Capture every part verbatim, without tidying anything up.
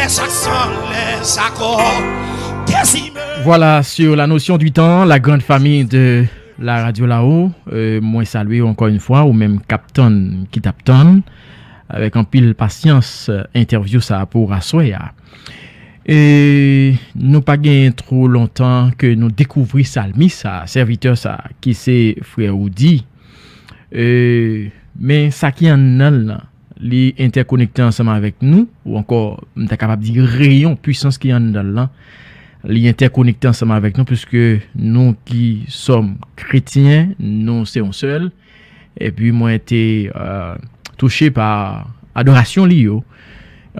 Chaque sans les accords décimés. Voilà, sur la notion du temps, la grande famille de la radio là-haut, euh, mwen salye w ankò yon fwa, ou menm k ap tann, ki t ap tann, avèk anpil pasyans, euh, entèvyou sa a pou aswè a. E nou pa genyen twò lontan ke nou dekouvri salmis sa a, sèvitè sa a, ki se frè Woody. E, men sa ki anndan l lan, li entèkonekte ansanm avèk nou, ou ankò, m ta kapab di, reyon pwisans ki anndan l lan, li entèkonekte ansanm avèk nou, piske nou ki sòm kretyen, nou se yon sèl. Epi mwen te, euh, touche pa adorasyon li yo,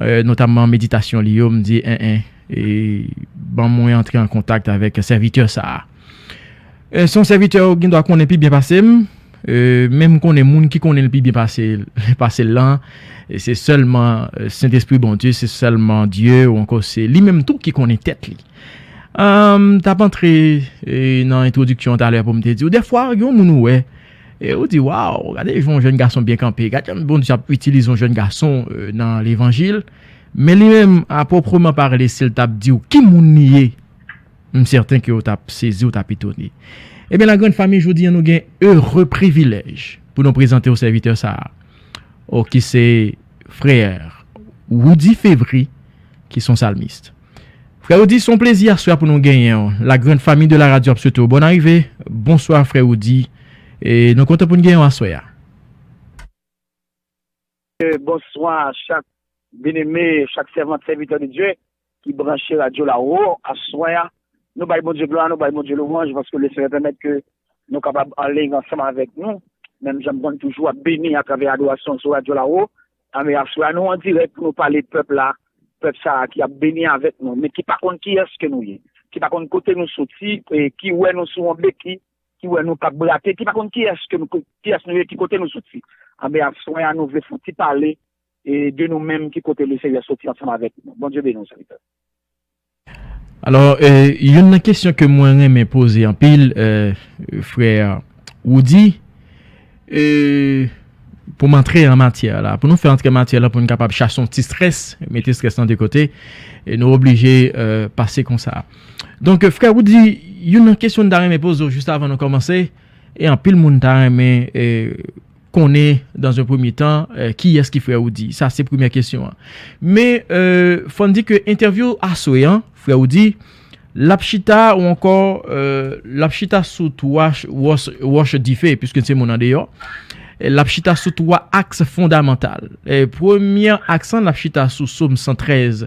euh, notamman meditasyon li yo, m di, en, en, e ban mwen antre an kontak avèk sèvitè sa a. E se yon sèvitè ou gen dwa konnen pi byen pase m, e, men m konnen moun ki konnen l pi byen pase, pase l lan, e se sèlman, e, Sentespri Bondye, se sèlman Dye ou ankò se li menm tou ki konnen tèt li. Ahn, m t ap antre, e, nan entwodiksyon an talè pou m te di w, dèfwa, gen yon moun ou wè, e ou di, waw, gade jan yon jèn gason byen kanpe, gade jan Bondye ap itilize yon jèn gason, e, nan levanjil. Men li menm, a pwopreman pale, si l t ap di w ki moun li ye, m sèten ke w t ap sezi, w t ap etone. Ebyen, la grande famille, jodi a, nou gen ere privilèj pou nou prezante w sèvitè sa a, o, ki se frè Woody Fevry, ki se yon salmis. Frè Woody, se yon plezi aswè a pou nou genyen w. La grande famille de la radio ap swete w bòn arive. Bonswa, frè Woody. E nou kontan pou n genyen w aswè a. Bonswa chak byeneme, chak sèvant, sèvitè de Dye ki branche radyo la wo aswè a. Nou bay Bondye glwa, nou bay Bondye lwanj paske Lesenyè pèmèt ke nou kapab an liy ansanm avèk nou. Menm jan m konn toujou ap beni atravè adorasyon sou radyo la wo. Anben aswè a nou an dirèk pou nou pale pèp la, pèp sa a ki ap beni avèk nou, men ki pa konn kiyès ke nou ye, ki pa konn kote nou soti, e ki wè nou sou yon beki, ki wè nou k ap brate, ki pa konn kiyès ke nou, kiyès nou ye, ki kote nou soti. Anben aswè a nou vle fè yon ti pale e de nou menm ki kote Lesenyè soti ansanm avèk nou. Bondye beni w, sèvitè. Alò, e, youn nan kesyon ke mwen renmen poze anpil, e, frè Woody, e, pou m antre an matyè la, pou nou fè antre an matyè la, pou n kapab chase yon ti strès, mete strès lan de kote, e nou oblije, e, pase konsa. Donk, frè Woody, youn nan kesyon n ta renmen poze w jis avan nou kòmanse, e anpil moun ta renmen, e, konnen, dans un premier temps, e, kiyès ki frè Woody. Sa se premyè kesyon an. Men, e, fò n di ke entèvyou aswè an, frè Woody, l ap chita ou ankò, e, l ap chita sou twa ch- wòch, wòch dife, piske se moun andeyò. E, l ap chita sou twa aks fondamantal. E, premye aks lan, l ap chita sou Sòm san trèz,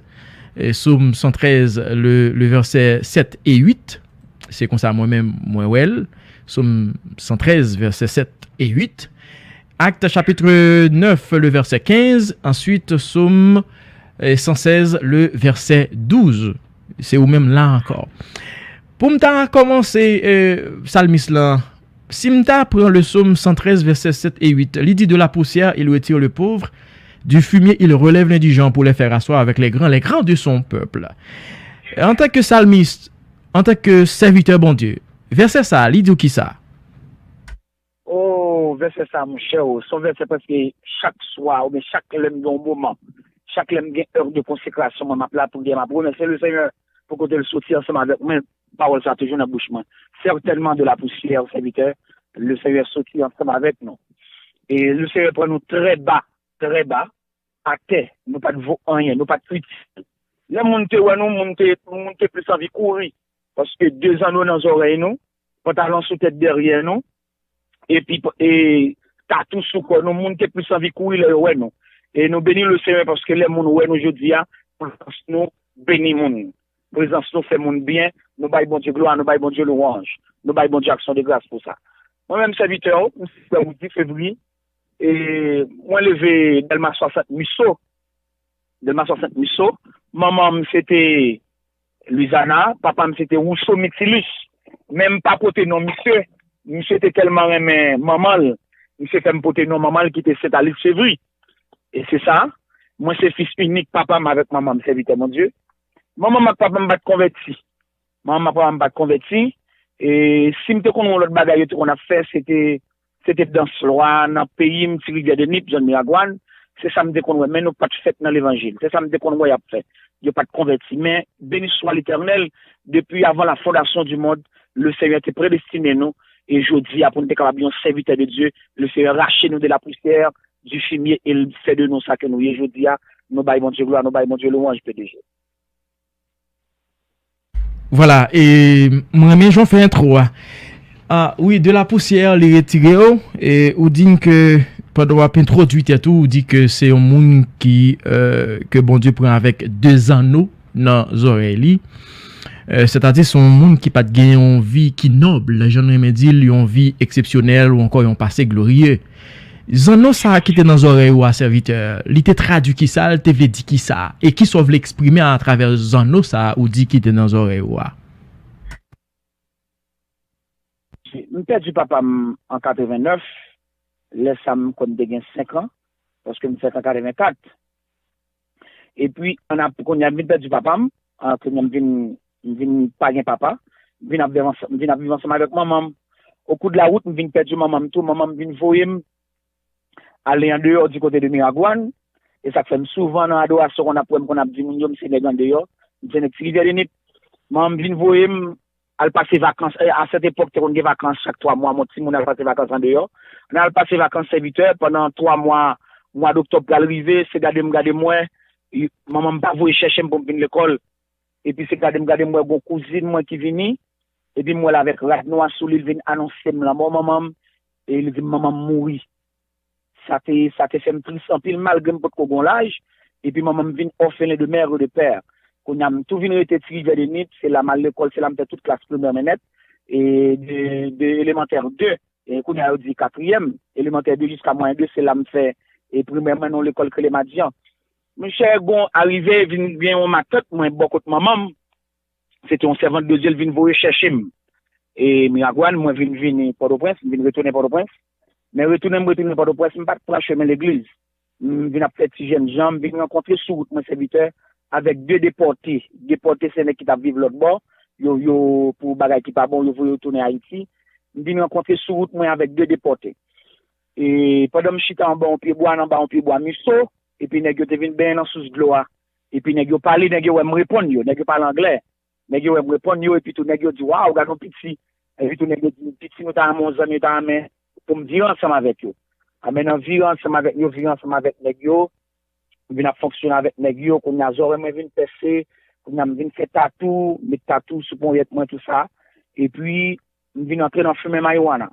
e, Sòm san trèz, le, le vèsè sèt e uit. Se konsa mwen menm, mwen wè l. Sòm san trèz, vèsè sèt e uit. Actes chapitre neuf, le verset quinze. Ensuite, Sòm, e, san sèz, le verset douze. Se ou menm la ankò. Pou m ta kòmanse, e, salmis lan, si m ta pran le Sòm san trèz, vèsè sèt e uit, li di, de la poussière, il retire le pauvre, du fumier, il relève l'indigent pour les faire asseoir avec les grands, les grands de son peuple. Antanke salmis, antanke sèvitè Bondye, vèsè sa a, li di w kisa? O, vèsè sa a, monchè, o, se yon vèsè prèske chak swa, oubyen chak lè m gen yon moman, chak lè m gen è de konsekrasyon, mwen, m ap lapriyè, m ap remèsye Lesenyè pou kote l soti ansanm avèk mwen. Pawòl sa a toujou nan bouch mwen. Sètènman, de la poussière, sèvitè, Lesenyè soti ansanm avèk nou. E Lesenyè pran nou trè ba, trè ba, atè, nou pa t vo anyen, nou pa t itil. Lè moun te wè nou, moun te, moun te plis anvi kouri, paske de zanno nan zòrèy nou, pantalon sou tèt dèyè nou, epi, e, tatou sou kò nou, moun te plis anvi kouri lè yo wè nou. E nou beni Lesenyè paske lè moun wè nou jodi a, prezans nou beni moun. Prezans nou fè moun byen, nou bay Bondye glwa, nou bay Bondye lwanj, nou bay Bondye aksyon de gras pou sa. Mwen menm sèvitè w, m se frè Woody Fevry, e mwen leve Dèlma swasant Miso, Dèlma swasant Miso. Manman m se te Lwizana, papa m se te Wouso Mitilus. Men m pa pote non misye. Misye te tèlman renmen manman l, misye fè m pote non manman l ki te Sent Alis Fevry. E se sa, mwen se fis inik papa m avèk manman m, sèvitè Bondye. Manman m ak papa m pa t konvèti. Manman m ak papa m pa t konvèti. E si m te konn yon lòt bagay yo te konn ap fè, se te, se te dans lwa nan peyi m, Ti Rivyè de Nip, zòn Miragwàn. Se sa m te konn wè, men nou pa t fèt nan levanjil. Se sa m te konn wè y ap fè. Yo pa t konvèti. Men, beni swa Letènèl, depi avan la fondasyon di mond, Lesenyè te predestine nou, e jodi a, pou n te kapab yon sèvitè de Dye, Lesenyè rache nou de la poussière du fumier e l fè de nou sa ke nou ye jodi a. Nou bay Bondye glwa, nou bay Bondye louwanj, P D G. Vwala, e mwen renmen jan w fè entwo a. Ah, wi, de la poussière, li retire w, e ou di n ke, pandan w ap entwodui tèt ou, ou di ke se yon moun ki, euh, ke Bondye pran avèk de zanno nan zòrèy li. Euh, sètadi, se yon moun ki pa t gen yon vi ki nòb, jan n renmen di l, yon vi eksepsyonèl ou ankò yon pase glorye. Zanno sa a ki te nan zòrèy ou a, sèvitè, li te tradui kisa, li te vle di kisa, e kisa w vle eksprime atravè zanno sa a ou di ki te nan zòrèy ou a? M pèdi papa m an katrevennnèf, lè sa a m kwè m te gen senk an, paske m fèt an katrevenkat. Epi, ann ap, kounye a, m vin pèdi papa m, kounye a, m vin, m vin pa gen papa, m vin ap viv ansanm, m vin ap viv ansanm avèk manman m. Okou de la wout, m vin pèdi manman m tou, manman m vin voye m ale andeyò di kote de Miragwàn. E sa k fè m souvan nan adorasyon konn ap wè m konn ap di moun yo m se nèg andeyò, m se nèg Ti Rivyè de Nip. Manman m vin voye m al pase vakans. A sèt epòk, te konn gen vakans chak twa mwa, mon timoun al pase vakans andeyò. N al pase vakans sèvitè pandan twa mwa, mwa doktòb pral rive, se gade m gade m wè, manman m pa voye chèche m pou m vin lekòl. Epi se gade m gade m wè gon kouzin mwen ki vini, epi m wè l avèk rad nwa sou li, l vin anonse m lanmò manman m, e li di m manman m mouri. Sa te, sa te fè m tris anpil malgre m potko gon laj, epi manman m vin orphelin de mère et de père. Kounye a m tou vin rete Ti Rivyè de Nip, se la m al lekòl, se la m fè tout klas primè mwen nèt, e de, de elemantè de, e kounye a yo di katriyèm, elemantè de jiska mwayen de, se la m fè e primè mwen nan yon lekòl k rele Madyan. Monchè, gon arive vin gen yon matant mwen bò kot manman m, se te yon sèvant de Dye, l vin voye chèche m. E Miragwàn, mwen vin vini Pòtoprens, m vin retounen Pòtoprens. Men retounen m retounen Pòtoprens, m pa t pran chemen legliz. M vin ap fè ti jènjan, m vin rankontre sou wout mwen sèvitè avèk de depòte. Depòte se nèg ki t ap viv lòt bò, yo, yo, pou bagay ki pa bon, yo voye yo tounen Ayiti. M vin rankontre sou wout mwen avèk de depòte. E pandan m chita anba yon pye bwa, nan anba yon pye bwa miso, epi nèg yo te vin benyen nan sous dlo a. Epi nèg yo pale, nèg yo wè m reponn yo, nèg yo pale anglè. Nèg yo wè m reponn yo, epi tou nèg yo di, waw, gade yon piti. Epi tou nèg yo di, piti, nou ta renmen yon zanmi, nou ta renmen pou m vire ansanm avèk yo. Anben nan vire ansanm avèk yo, vire ansanm avèk nèg yo, m vin ap fonksyone avèk nèg yo, kounye a zòrèy mwen vin pèse, kounye a m vin fè tatou, met tatou sou ponyèt mwen, tou sa. Epi, m vin antre nan fimen mariwana.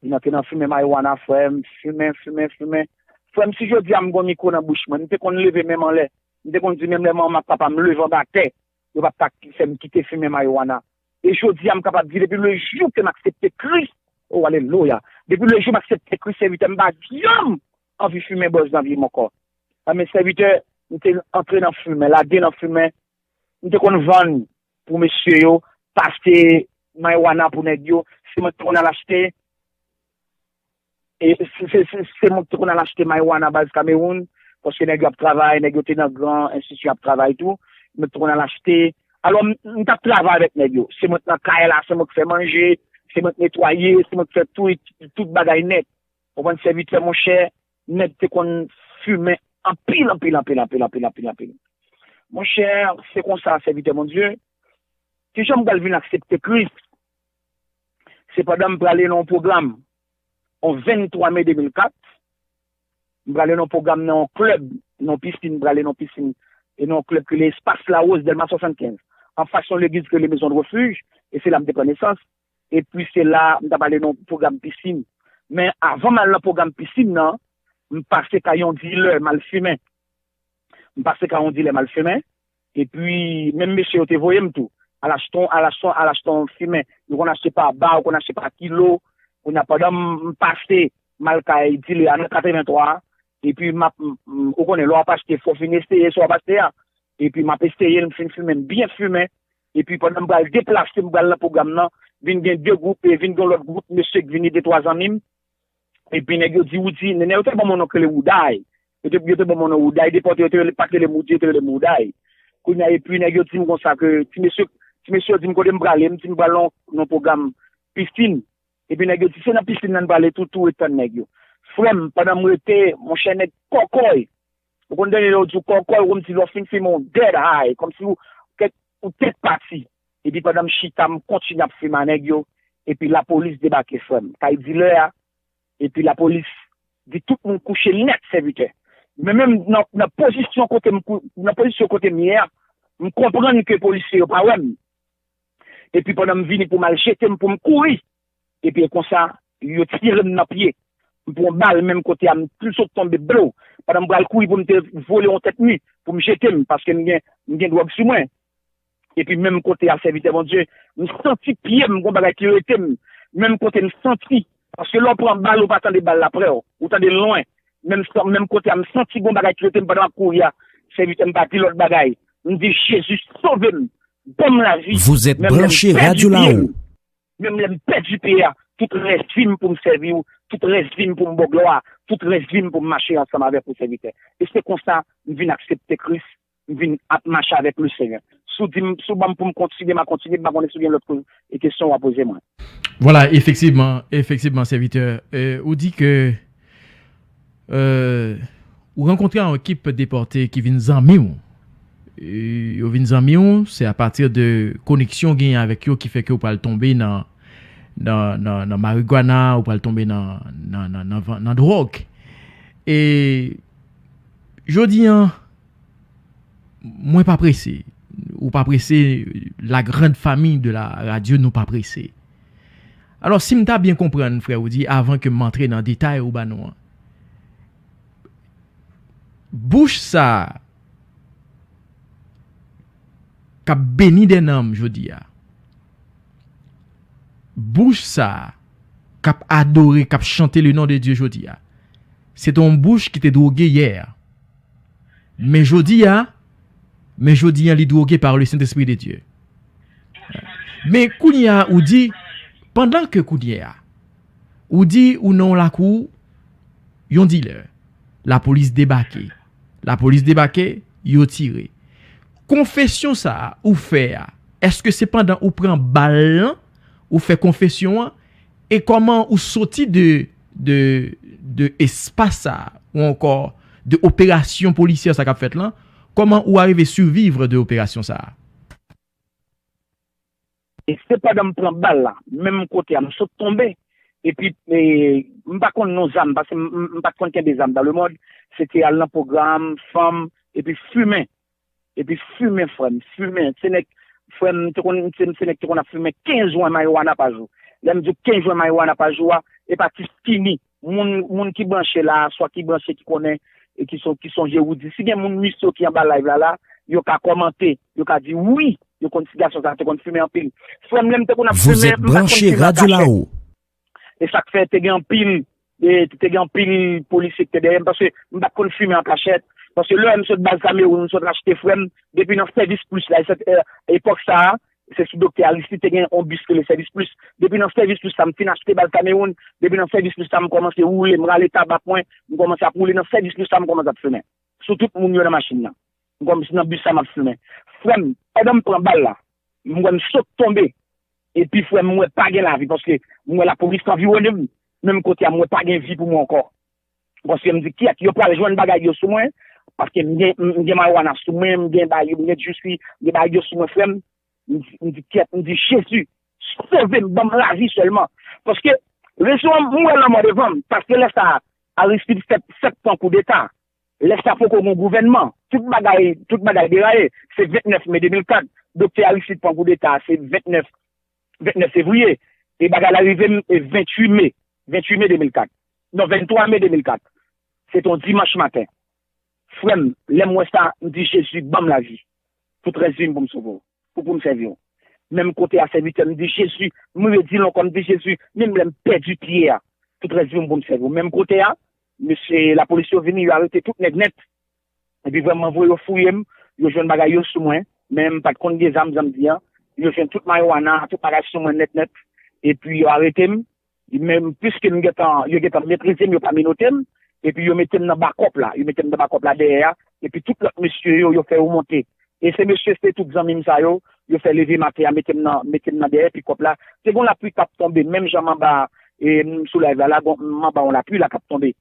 Vin antre nan fimen mariwana, frè m, fimen, fimen, fimen. Frè m, si jodi a m gon mikwo nan bouch mwen, m te konn leve men m anlè. M te konn di menm lè manman m ak papa m leve anba tè, yo p ap ka fè m kite fimen mariwana. E jodi a m kapab di depi le jou ke m aksepte Kris, o alelouya, depi le jou m aksepte Kris, sèvitè, m pa janm anvi fimen bòz nan vi m ankò. Anben sèvitè, m te antre nan fimen, lage nan fimen, m te konn vann pou mesye yo, pase mariwana pou nèg yo, se mwen ki te konn al achte, e se, se, se, se mwen ki te konn al achte mariwana baz Kamewoun, paske nèg yo ap travay, nèg yo te nan gran enstitisyon ap travay tou, mwen ki te konn al achte. Alò, m, m t ap travay avèk nèg yo, se mwen ki nan kay la, se mwen ki fè manje, se mwen ki netwaye, se mwen ki fè tout, tout bagay nèt. Ou konprann, sèvitè, monchè, nèg te konn fimen anpil, anpil, anpil, anpil, anpil, anpil, anpil. Monchè, se konsa, sèvitè Bondye, kijan m pral vin aksepte Kris? Se pandan m prale nan yon pwogram, yon venntwa me de mil kat, m prale nan yon pwogram nan yon klèb, nan yon pisin, m prale nan yon pisin, e nan yon klèb ki rele Espas Lawòz, Dèlma swasannkenz, anfas yon legliz ki rele Maison de Refuge, e se la m te pran nesans. Epi se la, m t ap ale nan pwogram pisin. Men avan m al nan pwogram pisin nan, m pase kay yon dilè, m al fimen. M pase kay yon dilè, m al fimen. Epi, menm mesye yo te voye m tou. Al achte, al achte, al achte yon fimen. Yo konn achte pa ba, yo konn achte pa kilo. Kounye a, pandan m, m pase, m al kay dilè a nan katrevenntwa a. Epi, m ap, m, m, ou konnen, lè w ap achte, fò w fin eseye sa w ap achte a. Epi m ap eseye l, m fin fimen, m byen fimen. Epi pandan m pral deplase, m pral nan pwogram nan, vin gen de gwoup, e vin gen lòt gwoup mesye k vini, de twa zanmi m. Epi nèg yo di, Woody, nènè yo te ban m yon non k rele Wouday. Yo te, yo te ban m yon non Wouday, depòte yo te rele, pa t rele m Woody, yo te rele m Wouday. Kounye a, epi nèg yo di m konsa ke ti mesye, ti mesye yo di m kote m prale, m di m pral nan, nan pwogram pisin. Epi nèg yo di, se nan pisin nan n prale tou, tou ret tann nèg yo. Frè m, pandan m rete, monchè, nèg kòkòy. Ou konn tande lè yo di w kòkòy, ou konn di lè w fin fimen w dead high, kòmsi ou, kèk, ou tèt pati. Epi pandan m chita, m kontinye ap fimen a nèg yo, epi lapolis debake, frè m. Kay dilè a, epi lapolis di tout moun kouche nèt, sèvitè. Men menm nan, nan pozisyon kote m kou-, nan pozisyon kote m ye a, m konprann ke polisye yo pa wè m. Epi pandan m vini pou m al jete m, pou m kouri, epi e konsa, yo tire m nan pye. M pran bal menm kote a, m sot tonbe blow. Pandan m pral kouri pou m te vole yon tèt mi, pou m jete m, paske m gen, m gen dwòg sou mwen. Epi menm kote a, sèvitè Bondye, m santi pye m, gon bagay ki rete m. Menm kote m santi, paske lè w pran bal, ou pa tande bal la prè w, ou tande l lwen. Menm, menm kote a, m santi gon bagay ki rete m pandan m ap kouri a. Sèvitè, m pa di lòt bagay. M di, Jezi, sove m, ban m lavi. Vous êtes Menm lè m branché pèdi Radio pye m, Lao. Menm lè m pèdi pye a, tout rès vi m pou m sèvi w, tout rès vi m pou m ba w glwa, tout rès vi m pou m mache ansanm avèk ou, sèvitè. E se konsa, m vin aksepte Kris, m vin ap mache avèk Lesenyè. Si w di m, si w ban m pou m kontinye, m a kontinye, m pa konnen si w gen lòt koz-, e kesyon w a poze mwen. Vwala, efektivman, efektivman, sèvitè, euh, ou di ke, euh, ou rankontre yon ekip depòte ki vin zanmi w. E yo vin zanmi w, se apati de koneksyon w genyen avèk yo ki fè ke w pral tonbe nan, nan, nan, nan marigwana, ou pral tonbe nan, nan, nan, nan, nan dwòg. E jodi a, mwen pa prese, ou pa prese, la grande famille de la radio, nou pa prese. Alò, si m ta byen konprann, frè, ou di, avan ke m antre nan detay ou ba nou an, bouch sa a k ap beni dè nanm jodi a, bouch sa a k ap adore, k ap chante le non de Dye jodi a, se te yon bouch ki te dwoge yè. Men jodi a, men jodi a, li dwoge par le Saint-Esprit de Dieu. Men kounye a, ou di, pandan ke kounye a, ou di ou nan yon lakou, yon dilè, lapolis debake. Lapolis debake, yo tire. Konfesyon sa a ou fè a, èske se pandan ou pran bal lan, ou fè konfesyon an, e kòman ou soti de, de, de espas sa a, ou ankò de operasyon polisyè sa k ap fèt lan, kòman ou arive siviv de operasyon sa a? E se pandan m pran bal la, menm kote a, m sot tonbe. Epi, e, m pa konn non zam, paske m, m, m pa t konn kenbe zam dans le monde. Se te al nan pwogram, fanm, epi fimen. Epi fimen, frè m, fimen. Se nèg, frè m, te konn, se, se nèg te konn ap fimen kenz wen marijuana pa jou. Lè m di w kenz wen marijuana pa jou a, e pa ti skinny. Moun, moun ki branche la, swa ki branche, ki konnen, e ki son, ki sonje Roody. Si gen moun Miso ki anba live la, la, yo ka kòmante, yo ka di wi, yo konn ti gason sa te konn fimen anpil. Frè m, lè m te konn ap Vous fimen, êtes m pa t konn branché fimen an Radio kachèt. Lao. E sa k fè te gen anpil, e, te gen anpil polisye ki te dèyè m, paske m pa t konn fimen an kachèt. Paske lè m sot baz Kamewoun, m sot achte frè m, depi nan Sèvis Plis la, e sèt, e, epòk sa a, se sou Doktè Aristide te gen yon bis ki rele Sèvis Plis. Depi nan Sèvis Plis sa, m fin achte baz Kamewoun, depi nan Sèvis Plis sa, m kòmanse woule, m rale tabak mwen, m kòmanse ap woule nan Sèvis Plis sa, m kòmanse ap fimen. Sou tout moun yo nan machin nan. M kòmanse nan bis sa, m ap fimen. Frè m, pandan m pran bal la, m wè m sot tonbe. Epi, frè m, m wè pa gen lavi, paske m wè lapolis anviwonnen m. Menm kote a, m wè pa gen vi pou mwen ankò. Paske m di, kyèt, yo pral jwenn bagay yo sou mwen, paske m gen, m gen marijuana sou mwen, m gen bagay, m gen juicy, m gen bagay yo sou mwen, frè m. M di, m di, kyèt, m di, Jezi, sove m, ban m lavi sèlman. Paske, rezon an, m wè lanmò devan m, paske lè sa a, Aristide fèt, fèt pran koudeta. Lè sa poko gen gouvènman. Tout bagay, tout bagay deraye. Se vennèf me de mil kat. Doktè Aristide pran koudeta. Se vennèf, vennèf fevriye. E bagay la rive m, e venntuit me. Venntuit me de mil kat. Non, venntwa me de mil kat. Se te yon dimanch maten. Frè m, lè m wè sa, m di, Jezi, ban m lavi. Tout rès vi m pou m sove w. Pou, pou m sèvi w. Menm kote a, sèvitè, m di, Jezi, m redi l ankò, m di, Jezi, menm lè m pèdi pye a, tout rès vi m pou m sèvi w. Menm kote a, mesye lapolis yo vini, yo arete tout nèg nèt. Epi vrèman vre, yo fouye m, yo jwenn bagay yo sou mwen, men m pa t konn gen zam, jan m di an. Yo jwenn tout marijuana, tout bagay sou mwen nèt nèt. Epi yo arete m, men piske m gentan, yo gentan metrize m, yo pa menote m, epi yo mete m nan bakòp la, yo mete m nan bakòp la dèyè a, epi tout lòt mesye yo, yo fè yo monte. E se mesye, se tout zanmi m sa yo, yo fè leve maten an, mete m nan, mete m nan dèyè pikòp la. Te gon lapli k ap tonbe, menm jan m anba, E m sou live la, la, gon, m anba yon lapli la k ap tonbe.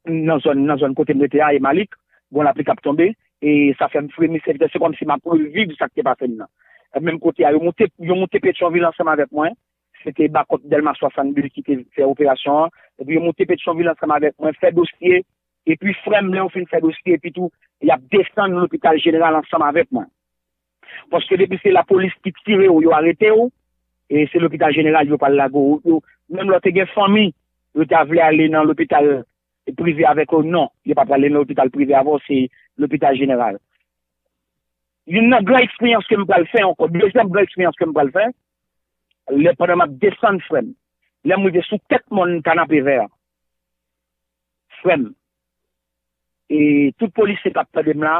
Nan zòn, nan zòn kote m rete a, e Malik, gon lapli k ap tonbe. E sa fè m fremi, se, se kòmsi m ap reviv sa k te pase m nan. E menm kote a, yo moute, yo moute Petyonvil ansanm avèk mwen. Se te bakòp Dèlma swasannde ki te fè operasyon an. Epi yo moute Petyonvil ansanm avèk mwen, fè dosye. Epi frè m, lè yo fin fè dosye, epi tou, y ap desann lopital jeneral ansanm avèk mwen. Paske depi se lapolis ki tire w, yo arete w, e se lopital jeneral yo pral lage w. Yo, menm lè w te gen fanmi, yo ta vle ale nan lopital prive avèk ou, non, yo pa pral ale nan lopital prive avè w, se lopital jeneral. Youn nan gran eksperyans ke m pral fè ankò, dezyèm gran eksperyans ke m pral fè, lè pandan m ap desann frè m, lè m rive sou tèt mòn Kanapevè, frè m, e tout polisye k ap tande m la,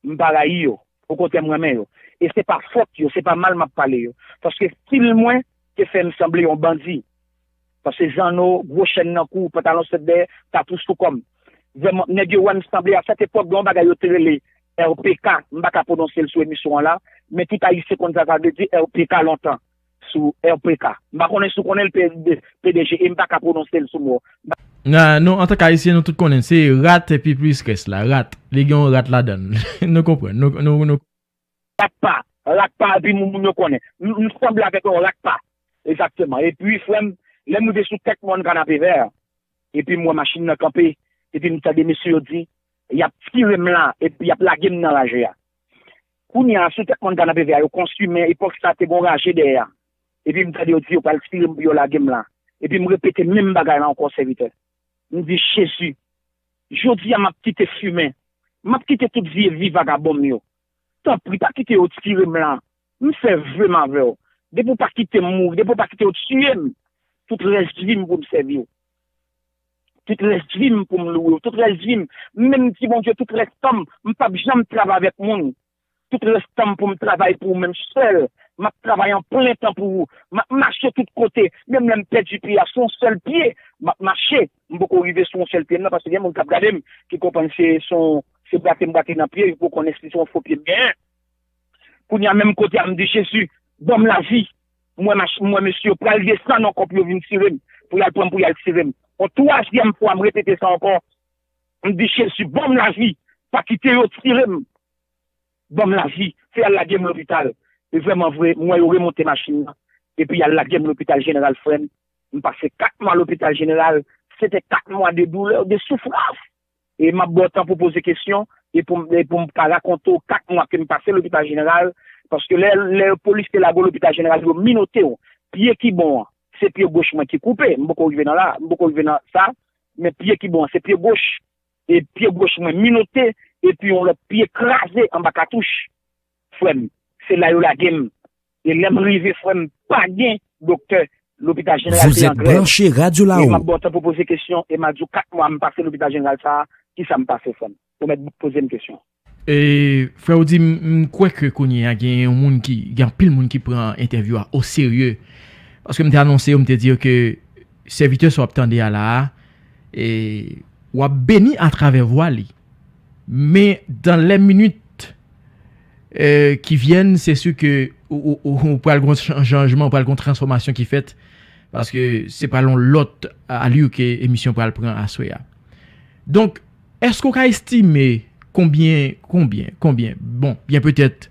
m pa rayi yo. Okontrè, m renmen yo. E se pa fòt yo, se pa mal m ap pale yo. Paske estil mwen te fè m sanble yon bandi. Paske zanno, gwo chèn nan kou, pantalon sèt dèyè, tatouch sou kò m. Vrèman, nèg yo wè m sanble a sèt epòk, gen yon bagay yo te rele R P K, m pa ka pwononse l sou emisyon an la, men tout Ayisyen konn sa sa vle di R P K lontan, sou R P K. M pa konnen si w konnen l, P D G, e m pa ka pwononse l sou mo. Nan, nou, antanke Ayisyen, nou tout konnen l. Se rat epi plis rès la. Rat. Li gen yon rat ladan l. Nou konprann. Nou, nou, nou. Rat pa. Rat pa, epi moun, moun yo konnen. M, m sanble avèk yon rat pa. Egzakteman. Epi, frè m, lè m rive sou tèt mòn Kanapevè, epi m wè machin nan kanpe, epi m tande mesye yo di, y ap tire m la, epi y ap lage m nan raje a. Kounye a, sou tèt mòn Kanapevè a, yo konstwi, men epòk sa, te gen yon raje dèyè a. Epi m tande yo di yo pral tire m pou yo lage m la. Epi m repete menm bagay la ankò, sèvitè. M di, Jezi, jodi a m ap kite fimen. M ap kite tout vye vi vagabon m yo. Tanpri, pa kite yo tire m la. M fè ve m avè w. Depi w pa kite m mouri, depi w pa kite yo tiye m, tout rès vi m pou m sèvi w. Tout rès vi m pou m louwe w. Tout rès vi m, m menm di Bondye, tout rès tan m, m p ap janm travay avèk moun. Tout rès tan m pou m travay pou ou menm sèl. M ap travay an plen tan pou ou. M ap mache tout kote. Menm lè m pèdi pye a, se yon sèl pye m ap mache. M poko rive sou yon sèl pye m nan, paske gen moun k ap gade m, ki konprann se, se yon, se bwate m bwate nan pye, yo poko konnen si se yon fo pye m genyen. Kounye a, menm kote a, m di, Jezi, ban m lavi. M wè mach-, m wè mesye yo pral desann ankò pou yo vin tire m, pou y al pran m, pou y al tire m. Yon twazyèm fwa, m repete sa ankò. M di, Jezi, ban m lavi. Pa kite yo tire m. Ban m lavi. Se y al lage m lopital. E vrèman vre, m wè yo remonte machin nan. Epi y al lage m lopital jeneral, frè m. M pase kat mwa lopital jeneral. Se te kat mwa de doulè, de soufrans. E m ap ba w tan pou poze kesyon, e pou m, e pou m ka rakonte w kat mwa ke m pase lopital jeneral, paske lè, lè polis te lage w lopital jeneral, yo minote w. Pye ki bon an, se pye goch mwen ki koupe, m poko rive nan la, m poko rive nan sa, men pye ki bon an, se pye goch. E pye goch mwen minote, epi yon lòt pye kraze anba katouch. Frè m, se la yo lage m. E lè m rive, frè m, pa gen doktè, lopital jeneral te an grèv. Vous êtes branché Radio Lao. E m ap ba w tan pou poze kesyon, e m a di w kat mwa m pase lopital jeneral sa a, kisa m pase, frè m? Ou mèt poze m kesyon. E, frè, ou di, m, m kwè ke kounye a gen yon moun ki, gen anpil moun ki pran entèvyou a o serye. Paske m te anonse yo, m te di yo ke sèvitè sa w ap tande a la a, e w ap beni atravè vwa li. Men dans les minutes, euh, qui viennent, c'est sûr que ou, ou, ou, ou pral gon chan-, chanjman, ou pral gon transfòmasyon ki fèt, paske se pral yon lòt alur ke emisyon pral pran aswè a. Donk, èske w ka estime konbyen, konbyen, konbyen, bon, byen petèt,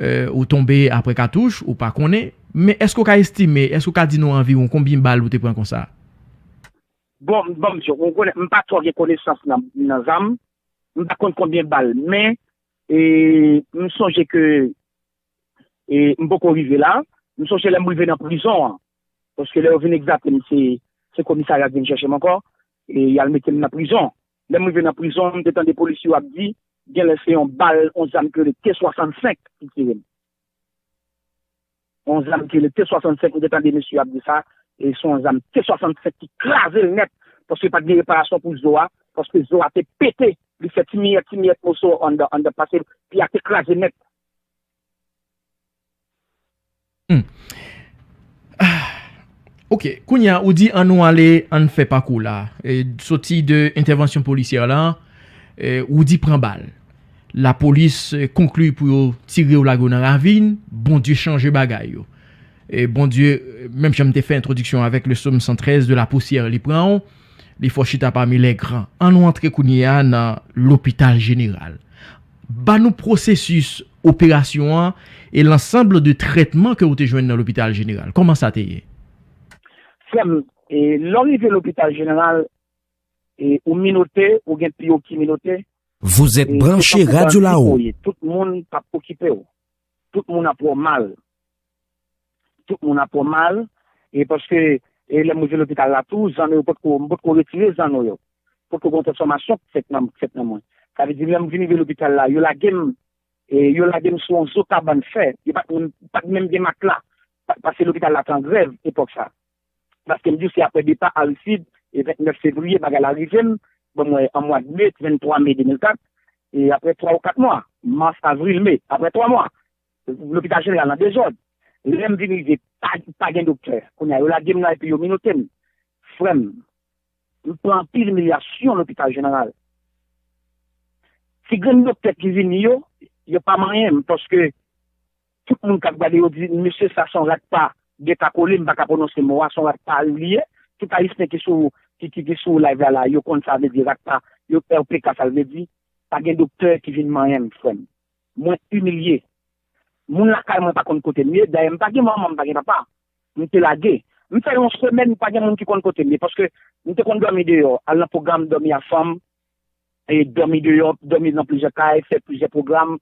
euh, ou tonbe aprè katouch, ou pa konnen, men èske w ka estime, èske w ka di nou anviwon konbyen bal ou te pran konsa? Bon, bon, m di w, ou konnen, m pa twò gen konesans nan, nan zam. M pa konn konbyen bal, men, e, m sonje ke, e, m poko rive la. M sonje lè m rive nan prizon an. Paske lè yo vin egzate m, se, se komisarya ki vin chèche m ankò. E y al mete m nan prizon. Lè m rive nan prizon, m te tande polisye yo ap di, genlè se yon bal, yon zam ki rele T swasannsenk ki tire m. Yon zam ki rele T swasannsenk, m te tande mesye ap di sa, e se yon zam T swasannsenk ki kraze l nèt, paske pa t gen reparasyon pou zo a, paske zo a te pete, li fè ti miyèt, ti miyèt moso anndan, anndan, paske pye a te kraze nèt. Hmm. Ah. Ok, kounye a, ou di ann nou ale, ann fè pakou la. E, soti de entèvansyon polisyè la, e, ou di pran bal. Lapolis, e, konkli pou yo tire yo lage yo nan ravin, Bondye chanje bagay yo. E Bondye, menm jan m te fè entwodiksyon avèk le sòm san trèz, de la poussière li pran w, li fè w chita pami lè gran. An nou antre kounye a nan lopital jeneral. Ba nou pwosesis operasyon an e lansanm de trètman ke w te jwenn nan lopital jeneral. Kòman sa te ye? Frè m, e, lè w rive lopital jeneral, e, ou minote, ou gen pye w ki minote. Vous êtes branché Radio Laou. Tout moun p ap okipe w. Tout moun ap wè w mal. Tout moun ap wè w mal. E paske e lè m rive lopital la tou, zanno yo potko, m potko retire zanno yo. Potko gen yon transfòmasyon k fèt nan, k fèt nan mwen. Sa vle di, lè m vin rive lopital la, yo lage m, e yo lage m sou yon zo kabann fè. Yo pa t menm, pa t menm gen matla. Pa- Paske lopital la te an grèv epòk sa. Paske m di w se apre depa Aristide, e vennèf fevriye, bagay la rive m, bon, mwen, an mwa de me, venntwa me de mil kat, e apre twa ou kat mwa, mas, avril, me, apre twa mwa, lopital jeneral an dezòd. Lè m vin rive, pa, pa gen doktè. Kounye a, yo lage m la epi yo minote m. Frè m, m pran anpil imilyasyon lopital jeneral. Ti grenn doktè ki vini yo, yo pa manyen m, paske tout moun k ap gade yo di, mesye sa se yon rat pa, gen ta kole, m pa ka pwononse mo a, se yon rat pa li ye. Tout Ayisyen ki sou, ki, ki, ki sou live la, la, yo konn sa vle di rat pa, yo R P K sa l vle di. Pa gen doktè ki vin manyen m, frè m. Mwen imilye. Moun lakay mwen pa konn kote m ye, dayè m pa gen manman, m pa gen papa. M te lage. M fè yon semèn, pa gen moun ki konn kote m ye, paske m te konn dòmi deyò, al nan pwogram, dòmi a fanm, e dòmi deyò, dòmi nan plizyè kay, fè plizyè pwogram.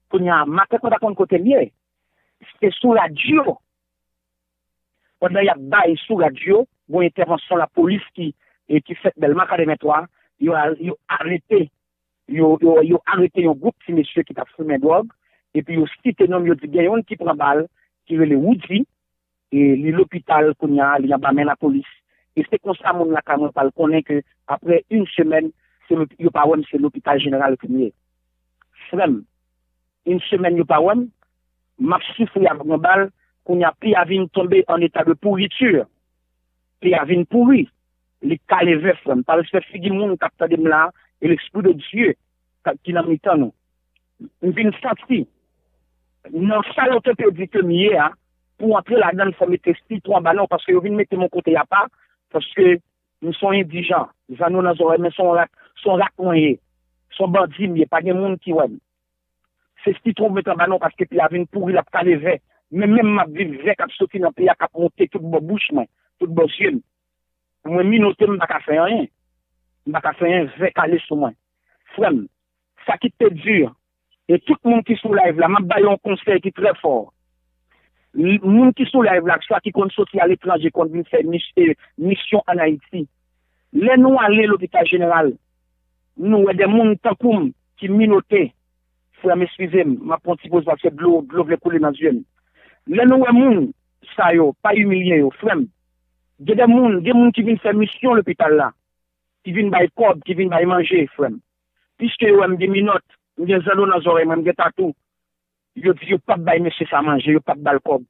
Kounye a, matant mwen pa konn kote m ye. Se sou radyo. Pandan y ap bay sou radyo, gon entèvansyon lapolis ki, e ki fèt Dèlma katrevenntwa, yo, yo arete, yo, yo, yo arete yon gwoup ti mesye ki t ap fimen dwòg, epi yo site non m, yo di gen youn ki pran bal, ki rele Woody, e li lopital kounye a, li anba men lapolis. E se konsa moun lakay mwen pral konnen ke apre yon semèn, se lopi- yo pa wè m, se lopital jeneral ke m ye. Frè m, yon semèn yo pa wè m, m ap soufri avèk yon bal, kounye a pye a vin tonbe an eta de pourriture. Pye a vin pouri, li kale vè, frè m. Pa respè figi moun k ap tande m la, e lespri de Dye k ap- ki nan mitan nou. M vin santi, nan sa yo te pe di ke m ye a, pou antre ladan l, fò mete sitwon anba non, paske yo vin mete m yon kote apa, paske m se yon endijan, zanno nan zòrèy, men se yon rat, se yon rat mwen ye, se yon bandi m ye, pa gen moun ki wè m. Se sitwon m mete anba non, paske pye a vin pouri, l ap kale vè. Men menm m ap viv vè k ap soti nan pye a, k ap monte tout bò bouch mwen, tout bò zye m. Mwen minote, m pa ka fè anyen. M pa ka fè anyen, vè kale sou mwen. Frè m, sa ki te di, e tout moun ki sou live la, m ap ba yo yon konsèy ki trè fò. Moun ki sou live la, swa ki konn soti aletranje, konn vin fè mis- e, misyon ann Ayiti, lè nou ale lopital jeneral, nou wè de moun tankou m ki minote. Frè m, eskize m, m ap pran ti poz paske dlo, dlo vle koule nan zye m. Lè nou wè moun sa yo, pa imilye yo, frè m. Gen de moun, gen moun ki vin fè misyon lopital la, ki vin bay kòb, ki vin bay manje, frè m. Piske yo wè m gen minòt, m gen zanno nan zòrèy mwen, m gen tatou, yo di yo p ap bay mesye sa manje, yo p ap ba l kòb.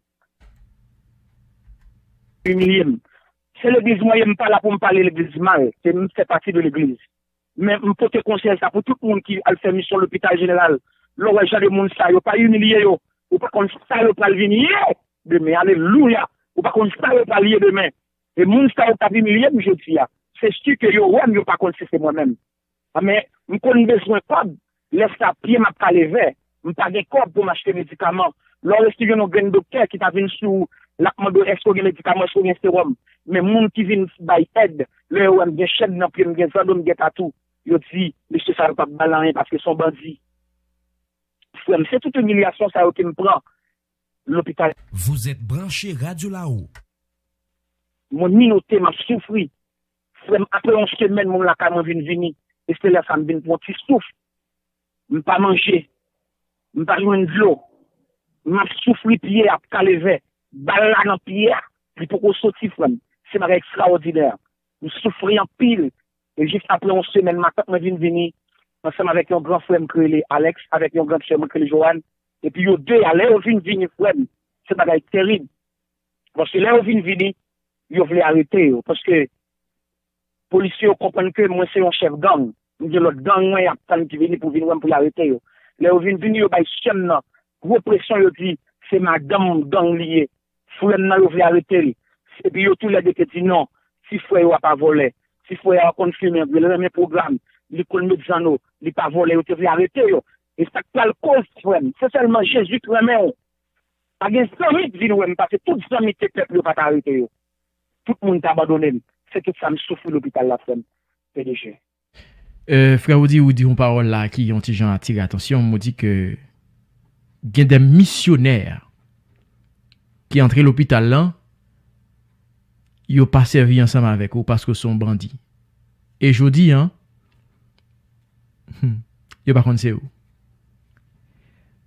Imilye m. Se legliz mwen ye, m pa la pou m pale legliz mal, se m fè pati de legliz. Men m pote konsèy sa pou tout moun ki al fè misyon lopital jeneral. Lè w wè jan de moun sa yo, pa imilye yo. Ou pa konn sa yo pral vin ye demen. Alelouya! Ou pa konn sa yo pral ye demen. E moun sa yo k ap imilye m jodi a, se si ke yo wè m, yo pa konn si se mwen menm. Men m konn bezwen kòb. Lè sa, pye m ap kale vè. M pa gen kòb pou m achte medikaman. Lè w resivwa yon grenn doktè ki ta vin sou, l ap mande w èske w gen medikaman, èske w gen sewòm. Men moun ki vin bay èd, lè yo wè m gen chèn nan pye m, gen zanno m, gen tatou, yo di, mesye sa yo p ap ba l anyen paske se yon bandi. Frè m, se tout imilyasyon sa yo ke m pran lopital. Vous êtes branché Radio Laou. Mwen minote, m ap soufri. Frè m, apre yon semèn, moun lakay mwen vin vini. E se lè sa m vin pran ti souf. M pa manje. M pa jwenn dlo. M ap soufri, pye ap kale vè. Bal la nan pye a, li poko soti, frè m. Se bagay ekstraòdinè. M soufri anpil. E jis apre yon semèn, matant mwen vin vini, ansanm avèk yon gran frè m ki rele Alex, avèk yon gran sè mwen ki rele Joanne. Epi yo de a, lè yo vin vini, frè m, se bagay terib. Paske lè yo vin vini, yo vle arete yo. Paske polisye yo konprann ke mwen se yon chèf gang. M gen lòt gang mwen y ap tann ki vini pou vin wè m pou y arete yo. Lè yo vin vini, yo bay sè m nan gwo presyon, yo di se madanm gang li ye. Frè m nan yo vle arete l. Epi yo toulède te di non, ti frè yo a pa vòlè. Ti frè a konn fimen, li renmen pwogram, li konn met zanno, li pa vòlè, yo te vle arete yo. E sa k pral koz, frè m, se sèlman Jezi ki renmen w. Pa gen zanmi k vin wè m pase tout zanmi te pèp yo pa t arete yo. Tout moun t abandone m. Se tout sa m soufri lopital la, frè m. P D G. Euh, frè Rudy, ou di yon pawòl la ki yon ti jan atire atansyon m, ou di ke gen de misyonè ki antre lopital lan, yo pa sèvi ansanm avèk ou paske w se yon bandi. E jodi an, hmm, yo pa konn se ou.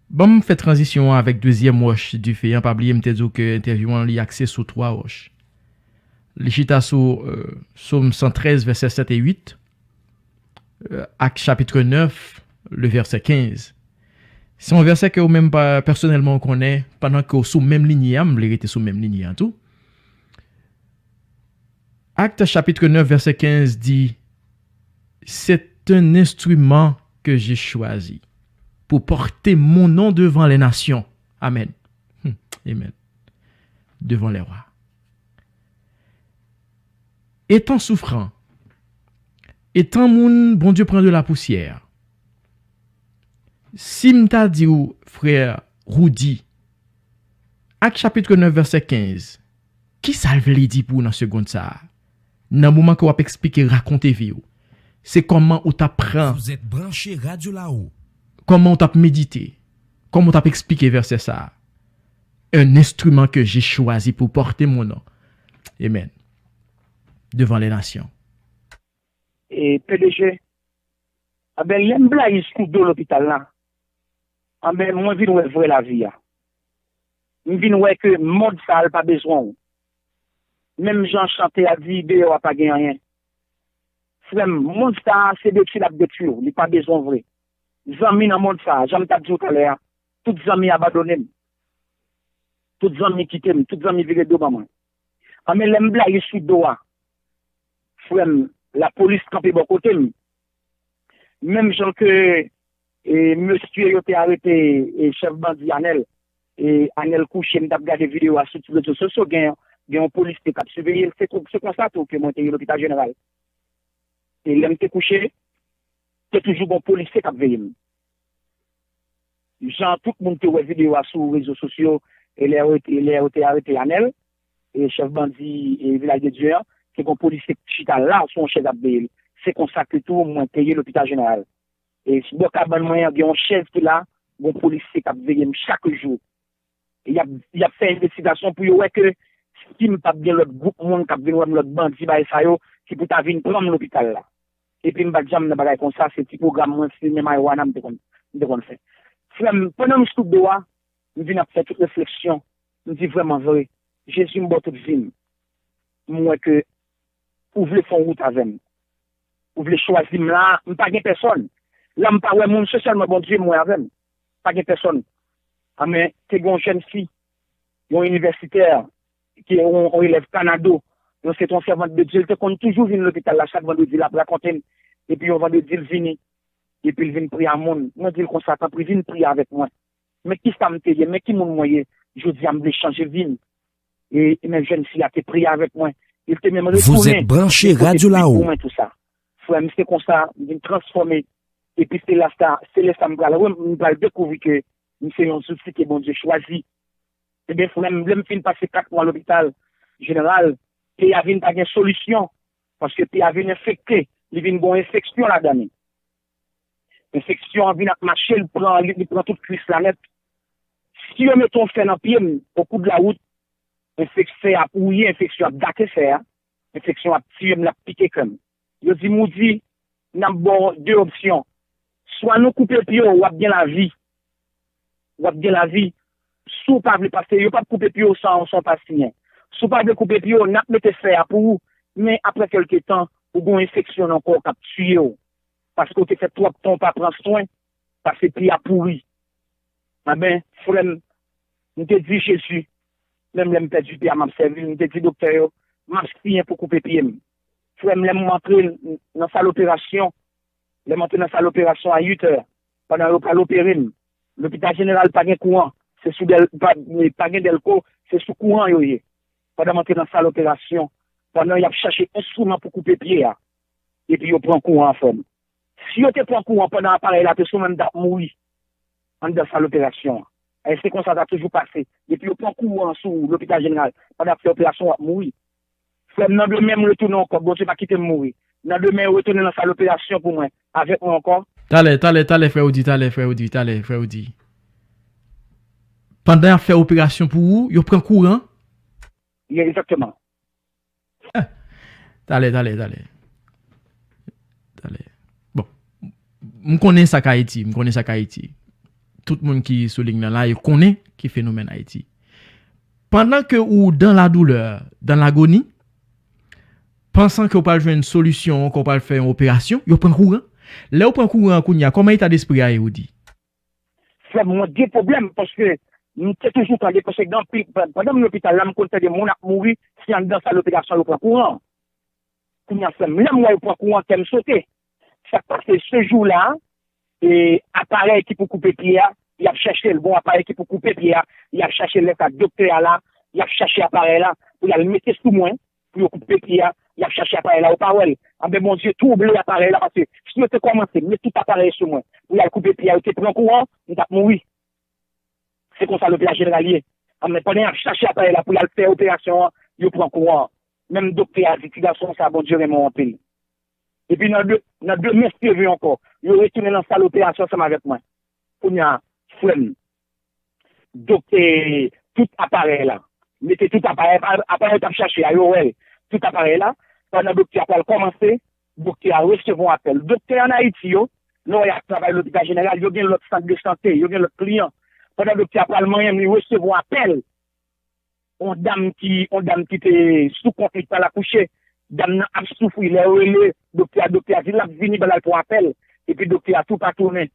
Ban m fè tranzisyon an avèk dezyèm wòch dife an. Pa bliye m te di w ke entèvyou an li akse sou twa wòch. Li chita sou euh, Sòm san trèz, vèsè sèt e uit, euh, Ak chapit nèf, le vèsè kenz. Se yon vèsè ke ou menm pa pèsonèlman ou konnen, pandan ke ou sou menm linye a, m vle rete sou menm linye a tou. Actes chapitre neuf, verset quinze dit, c'est un instrument que j'ai choisi pour porter mon nom devant les nations. Amen. Hmm. Amen. Devant les rois. Étant souffrant, étant moun Bondye pran de la pousyè, si m ta di w, frè Rudy, Ak chapit nèf, vèsè kenz, kisa l vle di pou ou nan segond sa a? Nan moman ke w ap eksplike, rakonte vi w, se kòman ou t ap pran, Vous êtes branché Radio Lao. Kòman ou t ap medite, kòman ou t ap eksplike vèsè sa a? Un instrument que j'ai choisi pour porter mon nom. Amen. Devant les nations. E P D G, anben, lè m blayi sou do lopital la, anben, mwen vin wè vrè lavi a. M vin wè ke mond sa a, l pa bezwen w. Menm jan chante a di, deyò a pa gen anyen. Frè m, mond sa a, se detwi l ap detwi w, li pa bezwen w vre. Zanmi nan mond sa a, jan m t ap di w talè a, tout zanmi abandone m. Tout zanmi kite m, tout zanmi vire do ban mwen. Anben, lè m blayi sou do a, frè m, lapolis kanpe bò kote m. Menm jan ke e, mesye yo te arete e, chèf bandi Anèl. E, Anèl kouche, m t ap gade videyo a sou tout rezo sosyo, gen, gen yon polisye k ap siveye l. Se, se konsa tou ke mwen te ye lopital jeneral. E lè m te kouche, te toujou gen yon polisye k ap veye m. Jan tout moun te wè videyo a sou rezo sosyo, e lè yo te, lè yo te arete Anèl, e chèf bandi e Vilaj de Dye an, te gen yon polisye k chita la sou yon chèz ap veye l. Se konsa ke tou mwen te ye lopital jeneral. E bò kabann mwen an, gen yon chèz ki la, gen yon polisye k ap veye m chak jou. E y ap, y ap fè envestigasyon pou yo wè ke si m p ap gen lòt gwoup moun k ap vin wè m, lòt bandi, bagay sa yo, ki pou ta vin pran m lopital la. Epi m pa t janm nan bagay konsa, se ti pwogram mwen, fimen mariwana m te konn, m te konn fè. Frè m, pandan m sou do a, m vin ap fè tout refleksyon, m di vrèman vre, Jezi, m ba w tout vi m. M wè ke ou vle fè yon wout avè m. Ou vle chwazi m la, m pa gen pèsòn. La m pa wè moun, se sèlman Bondye m wè avè m. Pa gen pèsòn. Anben, te gen yon jèn fi, yon inivèsitè, ki yon, yon elèv Kanado, yon se te yon sèvant de Dye, l te konn toujou vin lopital la chak vandredi, l ap rakonte m. Epi yon vandredi, l vini, epi l vin priye a moun. Mwen di l konsa, tanpri, vin priye avèk mwen. Men kisa m te ye, men ki moun mwen ye, jodi a m vle chanje vi m. E, e men jèn fi a te priye avèk mwen. Li te menm retounen. Vous êtes branché Radio Lao. Pou mwen tou sa. Frè m, se konsa, m vin transfòme. Epi se la sa, se lè sa m pral, m pral dekouvri ke m se yon zouti ke Bondye chwazi. Ebyen, frè m, lè m fin pase kat mwa lopital jeneral, peyi a vin pa gen solisyon. Paske peyi a vin enfekte, li vin gen enfeksyon ladan li. Enfeksyon an vin ap mache, li pran, li, li pran tout kwis la nèt. Si yo mete yon fè nan pye m, o kou de la wout, enfek-, fè a ap wouye, enfeksyon ap gate fè a, enfeksyon ap tiye m, l ap pike kè m. Yo di m, Rudy, n ap ba w de opsyon. Swa nou koupe pye w, w ap gen lavi. W ap gen lavi. Si w pa vle, paske yo p ap koupe pye w san, san w pa siyen. Si w pa vle koupe pye w, n ap mete fè a pou ou. Men apre kèlke tan, ou gen yon enfeksyon nan kò w k ap tiye w. Paske w te fè twòp tan w pa pran swen, pase pye a pouri. Anben, frè m, m te di Jezi, menm lè m pèdi pye a, m ap sèvi l, m te di doktè yo, m ap siyen pou koupe pye m. Frè m, lè m antre nan sal operasyon, lè m antre nan sal operasyon a uit è, pandan yo pral opere m, lopital jeneral pa gen kouran, se sou dèl, pa, pa gen dèlko, Se sou kouran yo ye. Pandan m antre nan sal operasyon, pandan y ap chache enstriman pou koupe pye a, epi yo pran kouran an, frè m. Si yo te pran kouran pandan aparèy la te sou mwen, m t ap mouri anndan sal operasyon an. E se konsa sa toujou pase. Depi yo pran kouran sou ou, Lopital Jeneral, pandan y ap fè operasyon, w ap mouri. Frè m, nan demen, m retounen ankò. Bondye pa kite m mouri. Nan demen, yo retounen nan sal operasyon pou mwen, avèk mwen ankò. Talè, talè, talè, frè Rudy, talè, frè Rudy, talè, frè Rudy. Pandan y ap fè operasyon pou ou, yo pran kouran? Ye, egzakteman. Talè, talè, talè. Talè. Bon, m konnen sa k Ayiti, m konnen sa k Ayiti. Tout moun ki sou liy nan la, yo konnen ki fenomèn Ayiti. Pandan ke ou dans la douleur, dans l'agonie, pansan ke ou pral jwenn solisyon, ke ou pral fè yon operasyon, yo pran kouran. Lè yo pran kouran an kounye a, kòman eta despri a ye, Rudy? Frè m, mwen gen pwoblèm, paske m te toujou tande, paske gen anpil, pandan m lopital la, m konn tande moun ap mouri, se anndan sal operasyon yo pran kouran. Kounye a, frè m, lè m wè yo pran kouran, kè m sote. Sa k pase, se jou la, e, aparèy ki pou koupe pye a, y ap chèche l. Bon, aparèy ki pou koupe pye a, y ap chèche l. Lè sa, doktè a la, y ap chèche aparèy la pou y al mete sou mwen, pou yo koupe pye a, y ap chèche aparèy la, yo pa wè l. Anben, Bondye twouble aparèy la, paske si yo te kòmanse met tout aparèy sou mwen pou y al koupe pye a, yo te pran kouran, m t ap mouri. Se konsa lopital jeneral ye. Anben, pandan y ap chache aparèy la pou y al fè operasyon an, yo pran kouran. Menm doktè a di, "Ti gason sa, Bondye renmen w anpil." Epi nan de, nan demen, si Dye vle ankò, yo retounen nan sal operasyon ansanm avèk mwen. Kounye a, frè m, doktè, tout aparèy la, mete tout aparèy, aparèy yo t ap chache a, yo wè l, tout aparèy la, pandan doktè a pral kòmanse, doktè a resevwa apèl. Doktè ann Ayiti yo, lè w wè y ap travay lopital jeneral, yo gen lòt sant de sante, yo gen lòt kliyan. Pandan doktè a pral manyen m, li resevwa apèl. On dam ki, on dam ki te sou kont li, k pral akouche. Dam nan ap soufri, lè yo rele doktè a, doktè a di l ap vini, ba l al pran apèl. Epi doktè a tou pa tounen.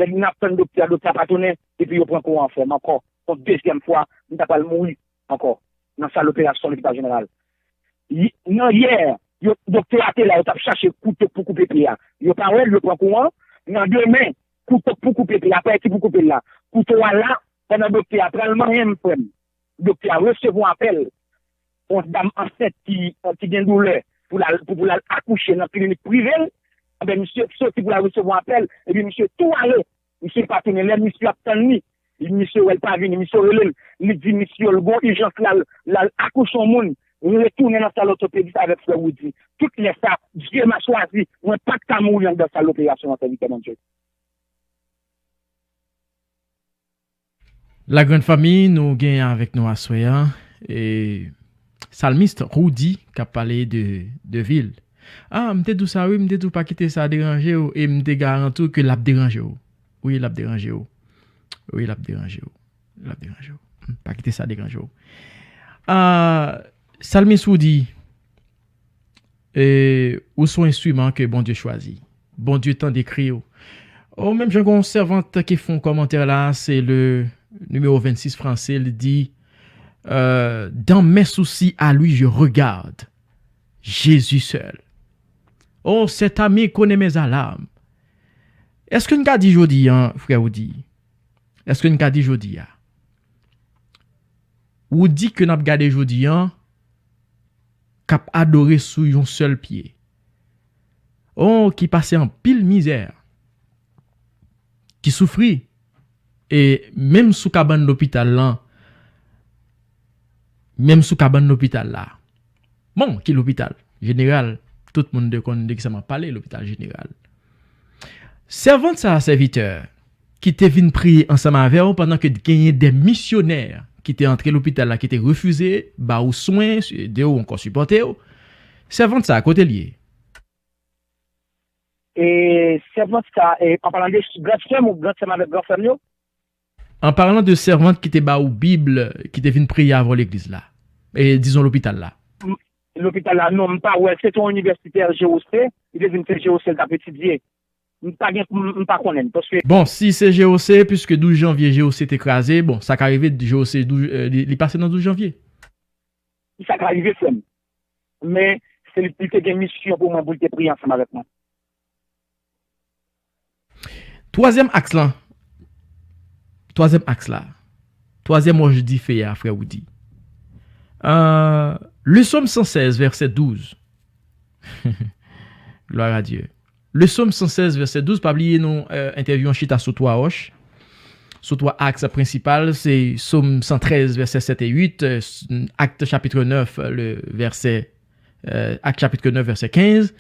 Lè n ap tann doktè a, doktè a pa tounen, epi yo pran kouran an, frè m, ankò. Yon dezyèm fwa, m ta pral mouri ankò nan sal operasyon lopital jeneral. Nan yè, yo, doktè a te la, yo t ap chache kouto pou koupe pye a. Yo pa wè l, yo pran kouran. Nan demen, kouto pou koupe pye a, pa ki pou koupe l la. Kouto a la, pandan doktè a pral manyen m, frè m. Doktè a resevwa apèl. Yon dam ansent ki, ki gen doulè pou l al, pou, pou l al akouche nan klinik prive l. Anben, misye soti pou l al resevwa apèl, epi misye tou ale. Misye pa tounen. Lè misye ap tann li, misye wè l pa vini, misye rele l. Li di misye l gon ijans, l al, l al akouche yon moun. Li retounen nan sal òtopedis avèk frè Rudy. Tout lè sa, Dye m a chwazi, mwen pa t ka mouri anndan sal operasyon an, sèvitè Bondye. Lagrann fanmi nou gen avèk nou aswè a, e, salmis Rudy k ap pale de, de vi l. Ah, m te di w sa wi, m te di w pa kite sa deranje w, e m te garanti w ke l ap deranje w. Wi, l ap deranje w. Wi, l ap deranje w. L ap deranje w. Hmm, pa kite sa deranje w. Ah, salmis Rudy, e, ou se yon enstriman ke Bondye chwazi. Bondye tande kri w. Oh, menm jan gen yon sèvant ki fè yon kòmantè la, se le nimewo vennsis franse, li di, euh, dans mes soucis à lui, je regarde Jésus seul. Oh, cet ami connaît mes alarmes. Èske n ka di jodi a, frè Rudy? Èske n ka di jodi a? Rudy ke n ap gade jodi a, k ap adore sou yon sèl pye. Oh, ki pase anpil mizè, ki soufri, e menm sou kabann lopital lan, menm sou kabann lopital la. Bon, ki lopital? Jeneral, tout moun de konn de kisa m ap pale, lopital jeneral. Sèvant sa a, sèvitè, ki te vin priye ansanm avè w pandan ke genyen de misyonè ki te antre lopital la, ki te refize ba ou swen, ede w, ankò sipòte w. Sèvant sa a, kote l ye? E sèvant sa a, e, an palan de gran frè m ou gran sè m avèk gran frè m yo? An palan de sèvant ki te ba ou Bib, ki te vin priye avè w legliz la, e, dizon lopital la. M, lopital la, non, m pa wè l. Se te yon inivèsitè G O C, li te vin fè G O C, l t ap etidye. M pa gen, m, m pa konnen l, paske Bon, si se G O C, piske douz janvye G O C te kraze, bon, sa ka rive G O C douz, euh, li, li pase nan douz janvye. Sa ka rive, frè m. Men, se li, li te gen misyon pou mwen, pou l te priye ansanm avèk mwen. Twazyèm aks lan. Twazyèm aks la. Twazyèm wòch dife a, frè Rudy. Euh, le Sòm san sèz, vèsè douz. Gloire à Dieu. Le Sòm san sèz, vèsè douz, pa bliye nou, euh, entèvyou an chita sou twa wòch. Sou twa aks prensipal, se Sòm san trèz, vèsè sèt e uit, euh, Akt chapit nèf, le vèsè, euh, Akt chapit nèf, vèsè kenz.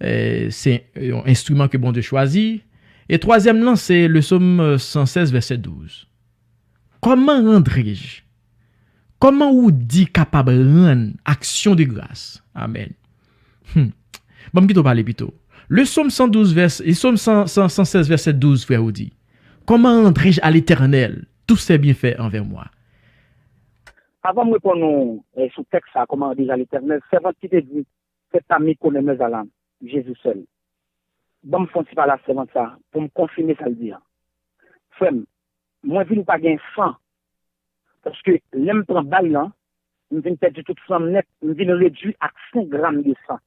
Euh, se yon enstriman ke Bondye chwazi. E twazyèm lan, se le Sòm, euh, san sèz, vèsè douz. Kòman randrej? Kòman Woody kapab rann aksyon de gras? Amèn. Hmm. Ban m kite w pale pito. Le Sòm san douz, vès, le Sòm san, san, san sèz, vèsè douz, frè Woody. Comment randrai-je à l'Éternel tous ses bienfaits envers moi? Avan m reponn ou, eh, sou tèks sa, comment randrai-je à l'Éternel, sèvant ki te di, faites à mi connaître mes alarmes, Jésus seul. Ban m fè yon ti pale a sèvant sa, pou m konfime sa l di a. Frè m, mwen vin pa gen san. Paske lè m pran bal lan, m vin pèdi tout san m nèt, m vin redui ak senk gram de san.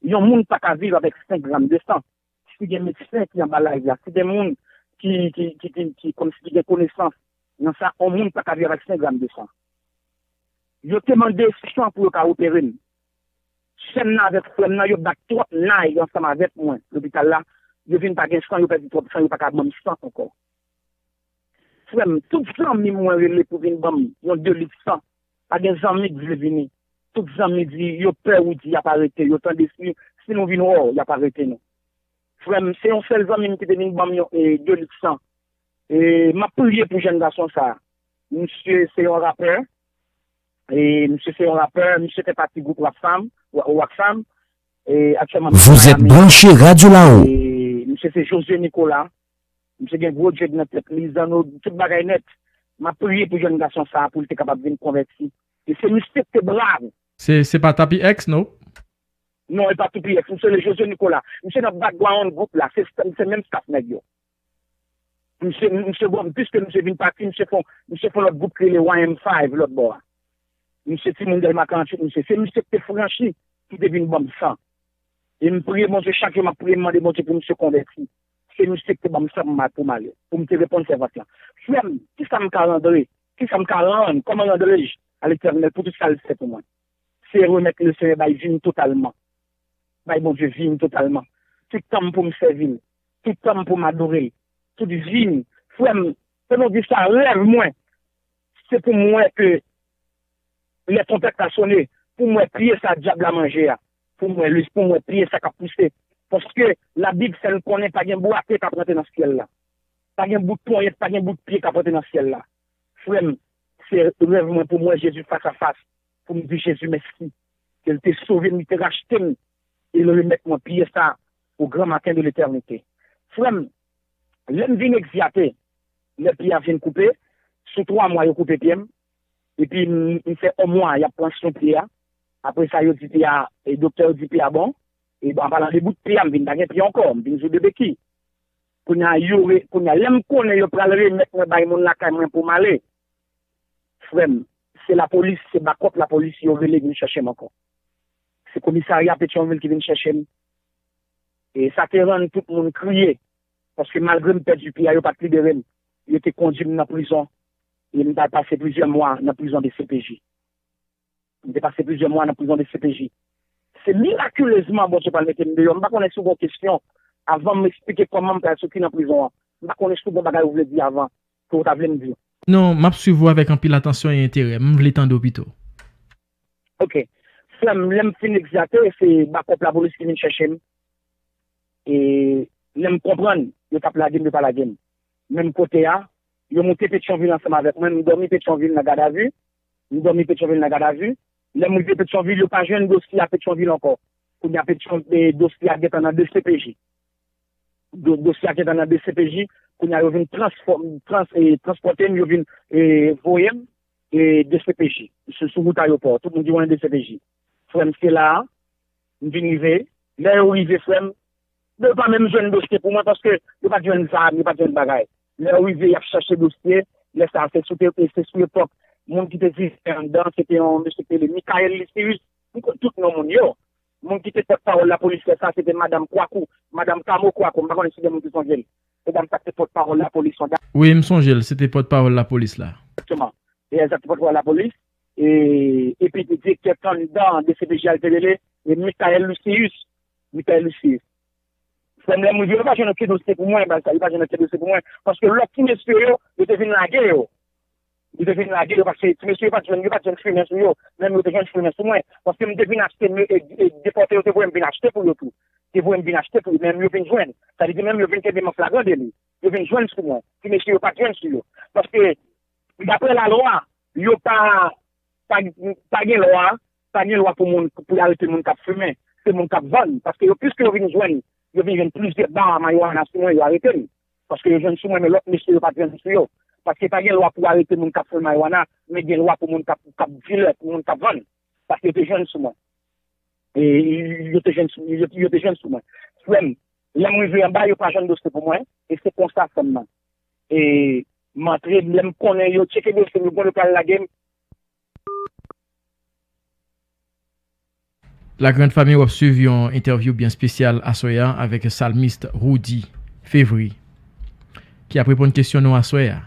Yon moun pa ka viv avèk senk gram de san. Si gen medsen ki anba live la, si gen moun ki, ki, ki, ki, ki, kòmsi ki gen konesans nan sa, yon moun pa ka viv avèk senk gram de san. Yo te mande san pou yo ka opere m. Sè m nan avèk frè m nan, yo bat twòp nay ansanm avèk mwen lopital la. Yo vin pa gen san, yo pèdi twòp san, yo pa ka ban m san ankò. Frè m, tout zanmi m mwen rele pou vin ban m yon de lit san. Pa gen zanmi k vle vini. Tout zanmi di, yo pè Woody, y ap arete. Yo tande si, si nou vin wè w, y ap arete nou. Frè m, se yon sèl zanmi m ki te vin ban m yon, e, de lit san. E m ap priye pou jèn gason sa a. Misye se yon rapè. E misye se yon rapè. Misye fè pati gwoup Rap Fam, Wa-, Rock Fam. E aktyèlman, misye Vous êtes Miami. Branché Radio Lao. E misye se José Nicolas. Misye gen gwo dread nan tèt li, zanno, tout bagay nèt. M ap priye pou jèn gason sa a pou l te kapab vin konvèti. E se misye ki te brav. Se, se pa Tapi X, non? Non, e pa Tapi X. Misye le José Nicolas. Misye nan background gwoup la. Se, se menm staff nèg yo. Misye, misye bon, piske misye vin pati, misye fè, misye fè lòt gwoup ki rele Y M five lòt bò a. Misye timoun Dèlma karanntuit, misye. Se misye ki te franchi, ki te vin ban m san. E m priye Bondye, chak jou m ap priye, m mande Bondye pou misye konvèti. Se misye ki te ban m san pou m al, pou m ale, pou m te reponn sèvant lan. Frè m, kisa m ka randre? Kisa m ka rann? Comment randrai-je à l'Éternel pour tout sa l fè pou mwen? Se remèt Lesenyè, bay vi m totalman. Bay Bondye vi m totalman. Tout tan m pou m sèvi l. Tout tan m pou m adore l. Tout vi m. Frè m, fè nou di sa, rèv mwen, se pou m wè ke lè twonpèt la sonnen, pou m wè pye sa dyab la manje a, pou m wè li, pou m wè pye sa k ap pouse. Paske Labib fè n konnen pa gen bwate k ap rantre nan syèl la. Pa gen bout ponyèt, pa gen bout pye k ap rantre nan syèl la. Frè m, se rèv mwen pou m wè Jezi fas a fas, pou m di Jezi mèsi, ke l te sove m, li te rachte m, e l remèt mwen pye sa o gran maten de letènite. Frè m, lè m vin egziyate, lè pye a vin koupe, sou twa mwa yo koupe pye m, epi m, m fè yon mwa y ap pran swen pye a. Apre sa, yo di pye a, e doktè yo di pye a bon. E bon, an palan de bout pye a, m vin pa gen pye ankò, m vin sou de beki. Kounye a, yo re-, kounye a, lè m konnen yo pral remèt mwen bay moun lakay mwen pou m ale, frè m, se lapolis, se bakòp lapolis yo rele vin chèche m ankò. Se komisarya Petyonvil ki vin chèche m. E sa te rann tout moun kriye, paske malgre m pèdi pye a, yo pa t libere m. Yo te kondui m nan prizon, e m t al pase plizyè mwa nan prizon de C P J. M te pase plizyè mwa nan prizon de C P J. Se mirakilezman Bondye pral mete m deyò. M pa konnen si w gen kesyon avan m eksplike kòman m pral soti nan prizon an. M pa konnen si w gen bagay ou vle di avan, ke w ta vle m di. Non, m ap swiv ou avèk anpil atansyon e enterè. M vle tande w pito. Ok. Frè m, lè m fin egziyate, se bakòp lapolis ki vin chèche m. E lè m konprann, yo t ap lage m, yo pa lage m. Menm kote a, yo moute Petyonvil ansanm avèk mwen, m dòmi Petyonvil nan gadavi, m dòmi Petyonvil nan gadavi. Lè m rive Petyonvil, yo pa jwenn dosye a Petyonvil ankò. Kounye a Petyon-, e, dosye a gentan nan D C P J. Do-, dosye a gentan nan D C P J, kounye a yo vin transfò-, trans-, e, transpòte m, yo vin, e, voye m, e, D C P J. Sou, sou wout ayewopò, tout moun di w nan D C P J. Frè m, se la a, m vin rive. Lè yo rive, frè m, yo pa menm jwenn dosye pou mwen paske yo pa t jwenn zam, yo pa t jwenn bagay. Lè yo rive, y ap chèche dosye. Lè sa a, se sou te, se sou epòk moun ki te viv anndan, se te yon mesye ki rele Michael Lysius. M konn tout non moun yo. Moun ki te pòtpawòl lapolis lè sa a, se te madanm Kwakou, madanm Kamo Kwakou, m pa konnen si gen moun ki sonje l. Se dam sa ki te pòtpawòl lapolis yon dam. Wi, m sonje l, se te pòtpawòl lapolis la. Egzakteman. E egzakte pòtpawòl lapolis. e, epi direktè anndan D C P J a te rele, e Michael Lucius. Michael Lucius. Frè m, lè m rive, yo pa jwenn okenn dosye pou mwen, bagay sa, yo pa jwenn okenn dosye pou mwen. Paske lòt ti mesye yo, yo te vin lage yo. Yo te vin lage yo, paske ti mesye yo pa t jwenn, yo pa t jwenn fimen sou yo. Menm yo te jwenn fimen sou mwen. Paske m te vin achte, e, e, depòte yo te voye m vin achte pou yo tou. Te voye m vin achte pou yo, menm yo vin jwenn. Sa vle di menm yo vin kenbe m an flagran deli. Yo vin jwenn sou mwen. Ti mesye yo pa t jwenn sou yo. Paske, daprè lalwa, yo pa, pa, pa gen lwa, pa gen lwa pou moun, pou arete moun k ap fimen. Se moun k ap vann. Paske yo, piske yo vin jwenn, yo vin jwenn plizyè ba marijuana sou mwen, yo arete m. Paske yo jwenn sou mwen, men lòt mesye yo pa t jwenn sou yo. Paske pa gen lwa pou arete moun k ap fimen marijuana, men gen lwa pou moun k ap, k ap dilè, pou moun k ap vann. Paske yo te jwenn sou mwen. E, yo te jwenn sou, yo, yo te jwenn sou mwen. Frè m, lè m rive anba, yo pa jwenn dosye pou mwen, e se konsa, frè m nan. E m antre, lè m konnen yo tcheke dosye m, yo konnen yo pral lage m. Lagrand Fanmi, w ap swiv yon entèvyou byen espesyal aswè a avèk salmis Roudy Fevry, ki ap reponn kesyon nou aswè a.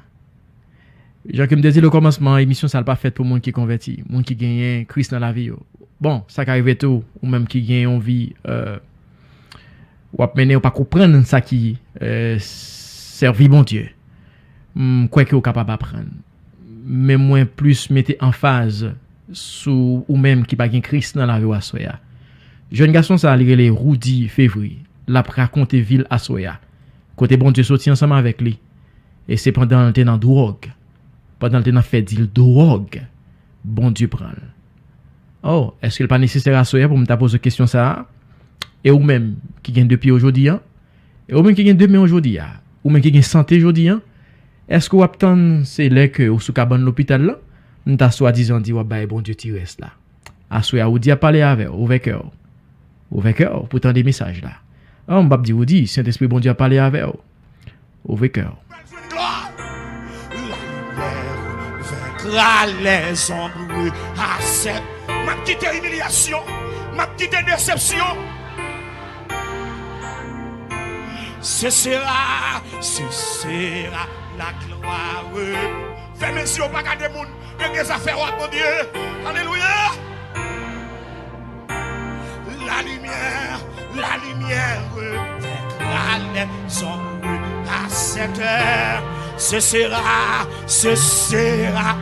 Jan ke m te di l okòmansman, emisyon sa a pa fèt pou moun ki konvèti, moun ki genyen Kris nan lavi yo. Bon, sa ka rive tou, ou menm ki gen yon vi, euh, w ap mennen, ou pa konprann sa ki, euh, sèvi Bondye. M kwè ke w kapab aprann. Men mwen plis mete anfaz sou ou menm ki pa gen Kris nan lavi w aswè a. Jèn gason sa a, li rele Roudy Fevry. L ap rakonte vi l aswè a. Kote Bondye soti ansanm avèk li. E se pandan l te nan dwòg, pandan l te nan fè dil dwòg, Bondye pran l. Oh, èske l pa nesesè aswè a pou m ta poze w kesyon sa a? E ou menm ki gen de pye w jodi a? E ou menm ki gen de men w jodi a? Ou menm ki gen sante jodi a? Èske w ap tann se lè ke ou sou kabann lopital la, m ta swadizan di w ap bay Bondye ti rès la? Aswè a, Roudy ap pale avè w, ouvè kè w. Ouvè kè w pou tande mesaj la. Oh, m p ap di Roudy, Sentespri Bondye ap pale avè w. Ouvè kè w. Pral jwenn glwa. La lumière vaincra les ombres à sept. M ap kite imilyasyon. M ap kite desepsyon. Ce sera, ce sera la gloire. Fèmen zye w, pa gade moun. Yo gen zafè w ak Bondye. Alelouya. La lumière, la lumière vaincra les ombres à cette heure. Ce sera, ce sera,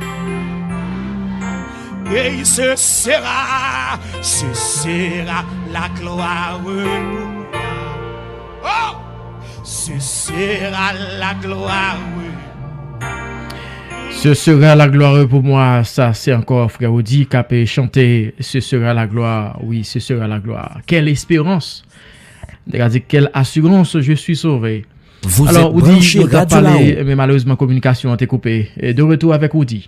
et ce sera, ce sera la gloire. Oh! Ce sera la gloire. Ce sera la gloire pour moi. Sa se ankò frè Roudy k ap chante Ce sera la gloire. Wi, ce sera la gloire. Quelle espérance! Mwen ta ka di, quelle assurance, je suis sauvé. Vous êtes branchés Radio Lao. Alò, Roudy, nou t ap pale, men malerezman, kominikasyon an te koupe. E de retour avec Roudy.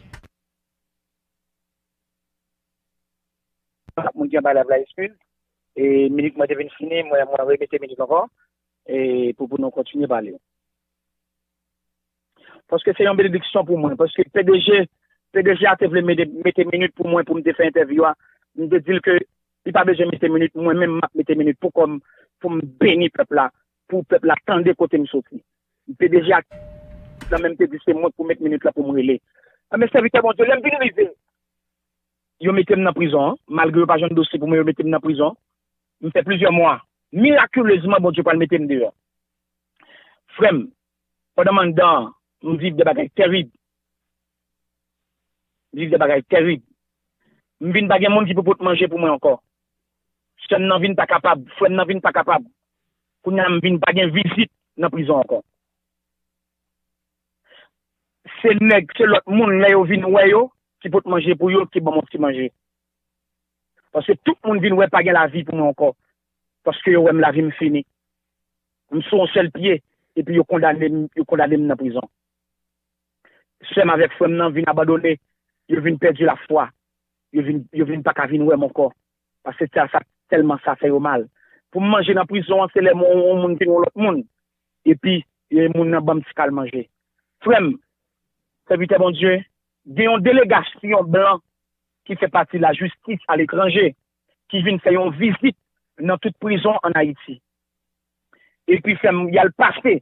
Moun ki anba live la, eskiz. E minit mwen te vin fini, mwen, mwen remete minit ankò. E pou, pou nou kontinye pale. Paske se yon benediksyon pou mwen. Paske P D G, P D G a te vle mete, mete minit pou mwen, pou m te fè entèvyou a. M te di l ke li pa bezwen mete minit, mwen menm m ap mete minit pou kò m, pou m beni pèp la, pou pèp la tande kote m soti. P D G a nan menm te di se mwen pou met minit la pou m rele. Anben, sèvitè Bondye, lè m vin rive, yo mete m nan prizon an. Malgre yo pa jwenn dosye pou mwen, yo mete m nan prizon. M fè plizyè mwa. Mirakilezman, Bondye pral mete m deyò. Frè m, pandan m anndan an, m viv de bagay tèrib. M viv de bagay tèrib. M vin pa gen moun ki pou pot manje pou mwen ankò. Sè m nan vin pa kapab, frè m nan vin pa kapab. Kounye a m vin pa gen vizit nan prizon ankò. Se nèg, se lòt moun, lè yo vin wè yo, ki pot manje pou yo, ki ban m yon ti manje. Paske tout moun vin wè pa gen lavi pou mwen ankò. Paske yo wè m lavi m fini. M sou yon sèl pye, epi yo kondane m, yo kondane m nan prizon. Sè m avèk frè m nan vin abandone, yo vin pèdi lafwa, yo vin, yo vin pa ka vin wè m ankò. Paske sa, sa, tèlman sa fè yo mal. Pou m manje nan prizon an, se lè m, yon moun vin yon lòt moun. Epi, e, moun nan ban m ti kal manje. Frè m, sèvitè Bondye, gen yon delegasyon blan ki fè pati lajistis aletranje, ki vin fè yon vizit nan tout prizon ann Ayiti. Epi, frè m, y al pase,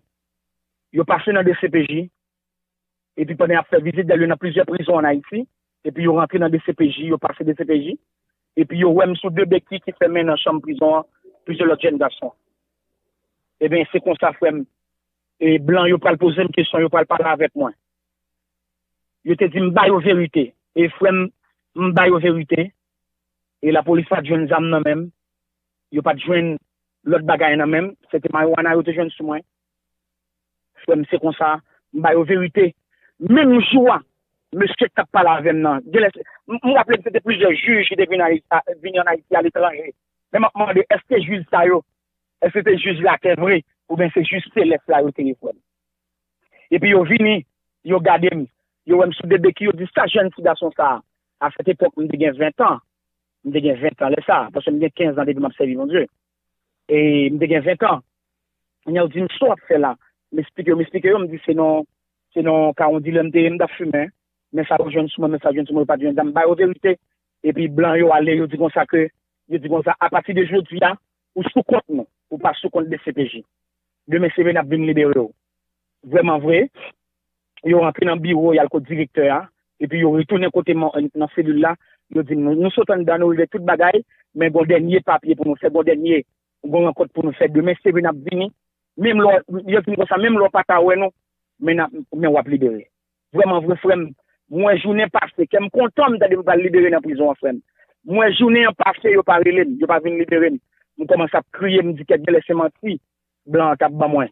yo pase nan D C P J, epi pandan y ap fè vizit, dèlye nan plizyè prizon ann Ayiti, Epi yo rantre nan D C P J, yo pase D C P J. Epi yo wè m sou de beki ki fèmen nan chanm prizon an, plizyè lòt jèn gason. Ebyen, se konsa, frè m, e blan yo pral poze m kesyon, yo pral pale avèk mwen. Yo te di m ba yo verite. E frè m, m ba yo verite. E lapolis pa t jwenn zam nan men m. Yo pa t jwenn lòt bagay nan men m. Se te marijuana yo te jwenn sou mwen. Frè m, se konsa, m ba yo verite. Menm jou a, mesye k t ap pale avè m nan, genlè, m, m raple m se te plizyè jij ki te vin Ayiti, vini ann Ayiti aletranje. Men m ap mande, èske jij sa yo, èske se te jij latè vre, oubyen se jij selès la yo te ye, frè m? Epi yo vini, yo gade m, yo wè m sou de beki, yo di, "Sa jèn ti gason sa a?" A sèt epòk, m te gen ven tan. M te gen ven tan lè sa a, paske m gen kenz an depi m ap sèvi Bondye. E m te gen ven tan. Kounye a, yo di m, "Sa w ap fè la?" M esplike yo, m esplike yo, m di, "Se nan, se nan Kawondilè m te ye, m t ap fimen. Men sa yo jwenn sou mwen, men sa yo jwenn sou mwen, yo pa t jwenn zam." M ba yo verite. Epi blan yo ale, yo di konsa ke, yo di konsa, "Apati de jodi a, ou sou kont nou, ou pa sou kont D C P J. Demen se vre n ap vin libere w." Vrèman vre, yo rantre nan biwo, y al kot direktè a, epi yo retounen kote mwen nan selil la, yo di m, "Nou, nou sot anndan, nou regle tout bagay, men gon dènye papye pou nou fè, gon dènye, gon rankont pou nou fè demen, se vre n ap vini." Menm lè, yo di m konsa, "Menm lè w pa ta wè nou, men n ap, men w ap libere." Vrèman vre, frè m, m wè jounen pase, kè m kontan, m tande m pral libere nan prizon an, frè m. M wè jounen an pase, yo pa rele m, yo pa vin libere m. M kòmanse ap kriye, m di, "Kèt genlè se manti blan an t ap ban mwen."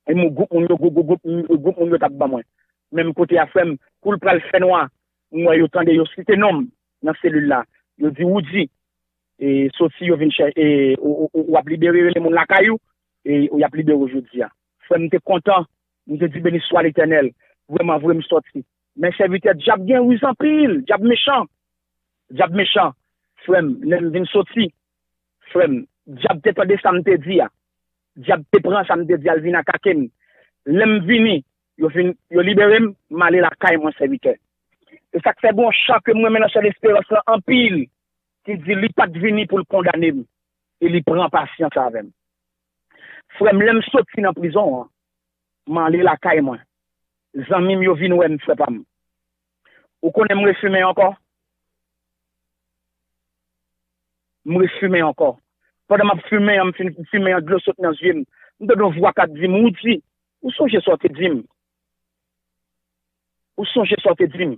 E m gwoup moun yo, gwoup, gwoup, gwoup, gwoup moun yo t ap ban mwen. Menm kote a, frè m, kou l pral fè nwa, m wè yo tande, yo site non m nan selil la. Yo di, "Woody, e, soti, yo vin chèche, e, ou, ou, ou, w ap libere, rele moun lakay ou, e, ou y ap libere w jodi a." Frè m, m te kontan, m te di, "Beni swa Letènèl." Vrèman vre, m sòti. Men sèvitè, dyab gen riz anpil, dyab mechan. Dyab mechan. Frè m, lè m vin soti, frè m, dyab te tande sa m te di a. Dyab te pran sa m te di a, l vin atake m. Lè m vini, yo vin, yo libere m, m ale lakay mwen, sèvitè. E sa k fè gon chan ke m renmen nan Chè Lesperans lan anpil, ki di li pa t vini pou l kondane m, e li pran pasyans avè m. Frè m, lè m soti nan prizon an, m ale lakay mwen. Zanmi m yo vin wè m, frè pa m. Ou konnen m refimen ankò? M refimen ankò. Pandan m ap fimen an, m fin fimen an, dlo sot nan zye m. M tande yon vwa k ap di m, "Woody, ou sonje sa w te di m? Ou sonje sa w te di m?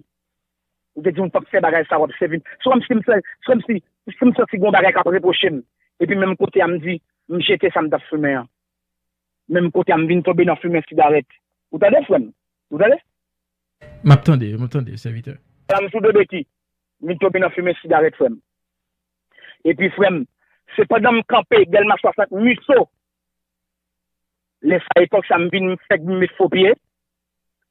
Ou te di m ou p ap fè bagay sa, w ap sèvi m." Se kòmsi m fè, se kòmsi, se kòmsi m santi gon bagay k ap repwoche m. Epi menm kote a, m di, m jete sa m t ap fimen an. Menm kote a, m vin tonbe nan fimen sigarèt. Ou tande, frè m? Ou tande? M ap tande, m ap tande, sèvitè. Sa m sou de beki, m vin tonbe nan fimen sigarèt, frè m. Epi, frè m, se pandan m kanpe Dèlma swasant Miso, lè sa, epòk sa, m vin fèk m met fo pye,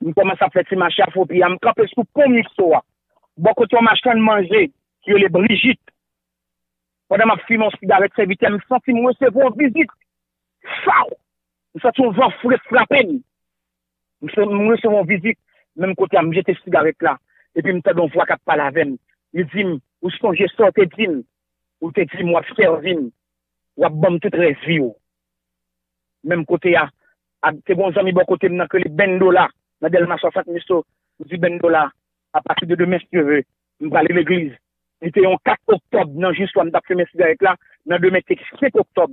m kòmanse ap fè ti mache a fo pye a, m kanpe sou pon Miso a, bò kote yon machann manje ki rele Brijit. Pandan m ap fimen yon sigarèt, sèvitè, m santi m resevwa yon vizit. Faw! M santi yon van fre frape m. M se- m resevwa yon vizit, menm kote a, m jete sigarèt la. Epi m tande yon vwa k ap pale avè m. Li di m, "Ou sonje sa w te di m? Ou te di m w ap sèvi m, w ap ban m tout rès vi w." Menm kote a, ak, te gen yon zanmi bò kote m nan k rele Bendola, nan Dèlma swasant Miso. M di Bendola, "Apati de demen, si Dye ve, m prale legliz." Li te yon kat oktòb, nan jou swa m t ap fimen sigarèt la, nan demen te senk oktòb.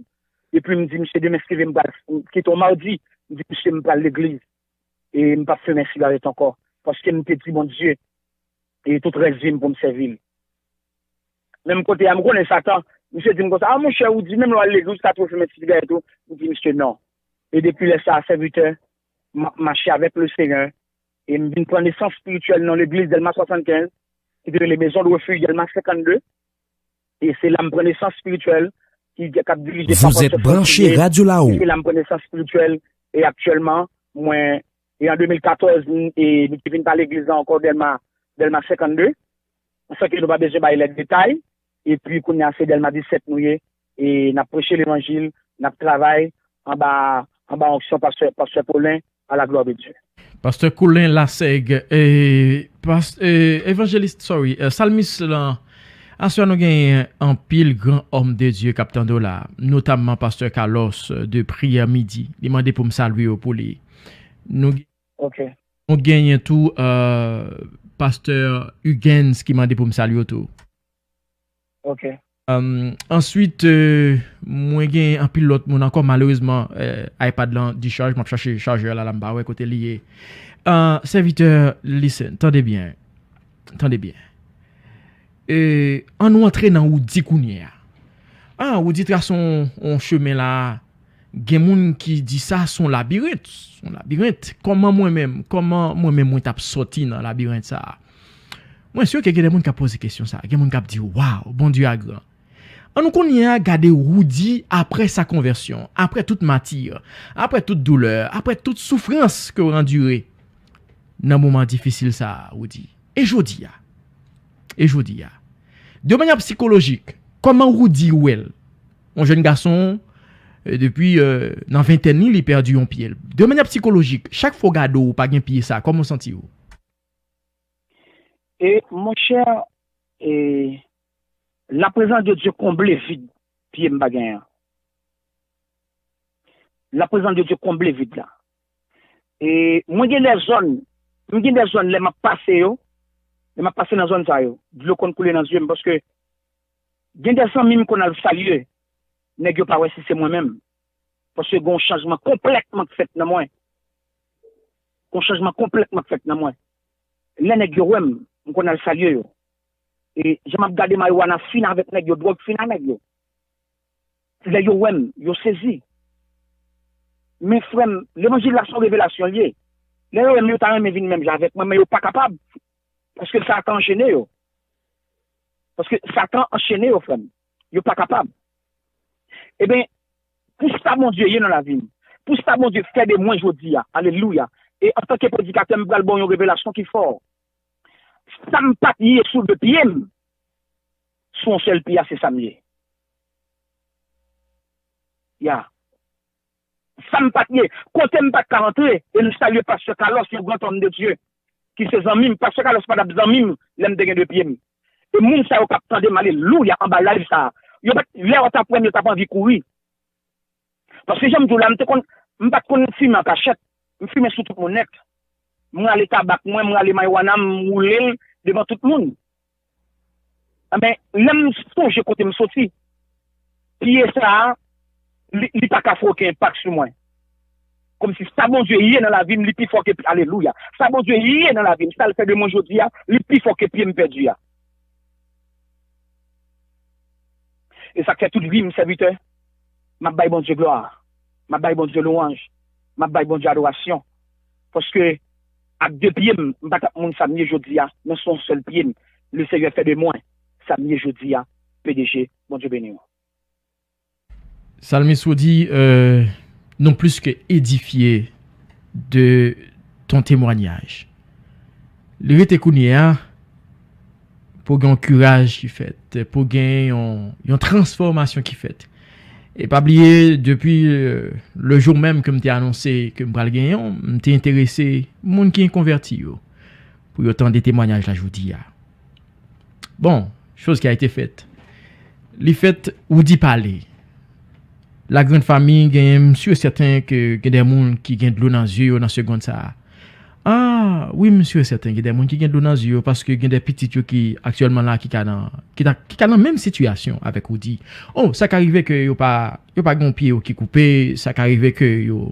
Epi m di misye, "Demen, si Dye ve, m pral, m kite w madi." M di misye, "M pral legliz. E m p ap fimen sigarèt ankò." Paske m te di Bondye, e tout rès vi m pou m sèvi l. Menm kote a, m konnen Satan. Misye di m konsa, "A, monchè, ou di menm lè w al legliz, ou ta toujou fimen ti sigarèt ou?" M di misye, "Non." E depi lè sa a, sèvitè, m ap mache avèk Lesenyè. E m vin pran nesans espirityèl nan legliz Dèlma swasannkenz, ki te rele Maison de Refuge Dèlma senkannde. E se la m pran nesans espirityèl ki, k ap dirije pa Vous êtes branché Radio Lao. E se la m pran nesans espirityèl. E aktyèlman, mwen, e an de mil katòz, m, e, m te vin pa legliz la ankò, Dèlma, Dèlma senkannde. San ke nou pa bezwen bay lòt detay. Epi, kounye a, se Dèlma disèt nou ye. E n ap preche levanjil, n ap travay anba, anba onksyon pastè, pastè Paulin, à la gloire de Dieu. Pastè Kolen Lasèg, e, pas-, e, evanjelis, sorry, e, salmis lan, aswè nou genyen anpil gran òm de Dye k ap tande w la, notamman pastè Carlos, e, de Priyè Midi. Li mande pou m salye w pou li. Nou, Ok. Nou genyen tou, e, pastè Hugens ki mande pou m salye w tou. Ok. Um, answit, euh, mwen gen anpil lòt moun ankò. Malerezman, euh, iPad lan dichaj. M ap chache chajè la, la m pa wè kote li ye. Uh, sèvitè, listen, tande byen. Tande byen. Euh, ann nou antre nan Woody kounye a. Ah, Woody trase yon, yon chemen la. Gen moun ki di sa se yon labirent. Se yon labirent. Kòman mwen menm, kòman mwen menm mwen t ap sòti nan labirent sa a? Mwen si ke gen de moun k ap poze kesyon sa a. Gen moun k ap di, waw, Bondye a gran. Ann nou kounye a gade Woody apre sa konvèsyon, apre tout mati, apre tout doulè, apre tout soufrans ke w andire nan moman difisil sa a, Woody. E jodi a? E jodi a? De manyè sikolojik, kòman Woody wè l? Yon jèn gason, euh, depi, euh, nan ventèn li, li pèdi yon pye l. De manyè sikolojik, chak fwa w gade w pa gen pye sa, kòman w santi w? E, monchè, e, laprezans de Dye konble vid pye m pa genyen an. Laprezans de Dye konble vid la. E mwen gen de zòn, mwen gen de zòn lè m ap pase yo, lè m ap pase nan zòn sa yo, dlo konn koule nan zye m paske gen de zanmi m konn al salye, nèg yo pa wè si se mwen menm. Paske gen yon chanjman konplètman k fèt nan mwen. Gen yon chanjman konplètman k fèt nan mwen. Lè nèg yo wè m, m konn al salye yo. E jan m ap gade mariwana fin avèk nèg yo, dwòg fin ak nèg yo. Lè yo wè m, yo sezi. Men frè m, levanjil la se yon revelasyon l ye. Lè yo wè m, yo ta renmen vin menm jan avèk mwen, men yo pa kapab. Paske Satan anchene yo. Paske Satan anchene yo, frè m. Yo pa kapab. Eben, pou sa Bondye ye nan lavi m, pou sa Bondye fè de mwen jodi a, alelouya. E antanke predikatè, m pral ba w yon revelasyon ki fò. Sa m pa t ye sou de pye m, sou yon sèl pye a, se sa m ye. Ya. Sa m pa t ye, kote m pa t ka rantre, e m salye pastè Carlos, yon gran òm de Dye, ki se zanmi m. Pastè Carlos pa t ap zanmi m lè m te gen de pye m. E moun sa yo k ap tande m, alelouya, anba live sa a, yo pa t, lè yo t ap wè m, yo t ap anvi kouri. Paske jan m di w la, m te konn, m pa t konn fimen an kachèt. M fimen sou tout moun nèt. M rale tabak mwen, m rale mariwana m, m woule l devan tout moun. Enben, lè m sonje kote m soti, pye sa a, li, li pa ka fè okenn enpak sou mwen. Kòmsi sa Bondye ye nan lavi m, li pi fò ke, alelouya. Sa Bondye ye nan lavi m, sa l fè de mwen jodi a, li pi fò ke pye m pèdi a. E sa k fè tout vi m, sèvitè, m ap bay Bondye glwa, m ap bay Bondye lwanj, m ap bay Bondye adorasyon. Paske ak de pye m, m pa t ap moun sa m ye jodi a, men se yon sèl pye m. Lesenyè fè de mwen sa m ye jodi a, P D G, Bondye beni w. Salmis ou di, euh, nous plus que édifiés de ton témoignage. Li rete kounye a, pou gen yon kiraj ki fèt, pou gen yon, yon transfòmasyon ki fèt. E pa bliye, depi, euh, le jour même ke m te anonse ke m pral gen yon, m te enterese moun ki konvèti yo, pou yo tande temwanyaj la jodi a. Bon, chose qui a été faite. Li fèt, Woody pale. La grande famille, gen, m si e sèten ke gen de moun ki gen dlo nan zye yo nan segonn sa a. Ah, wi, m si e sèten gen de moun ki gen dlo nan zye yo, paske gen de pitit yo ki aktyèlman la, ki ka nan, ki ta, ki ka nan menm sitiyasyon avèk Woody. Oh, sa ka rive ke yo pa, yo pa gen yon pye yo ki koupe, sa ka rive ke yo,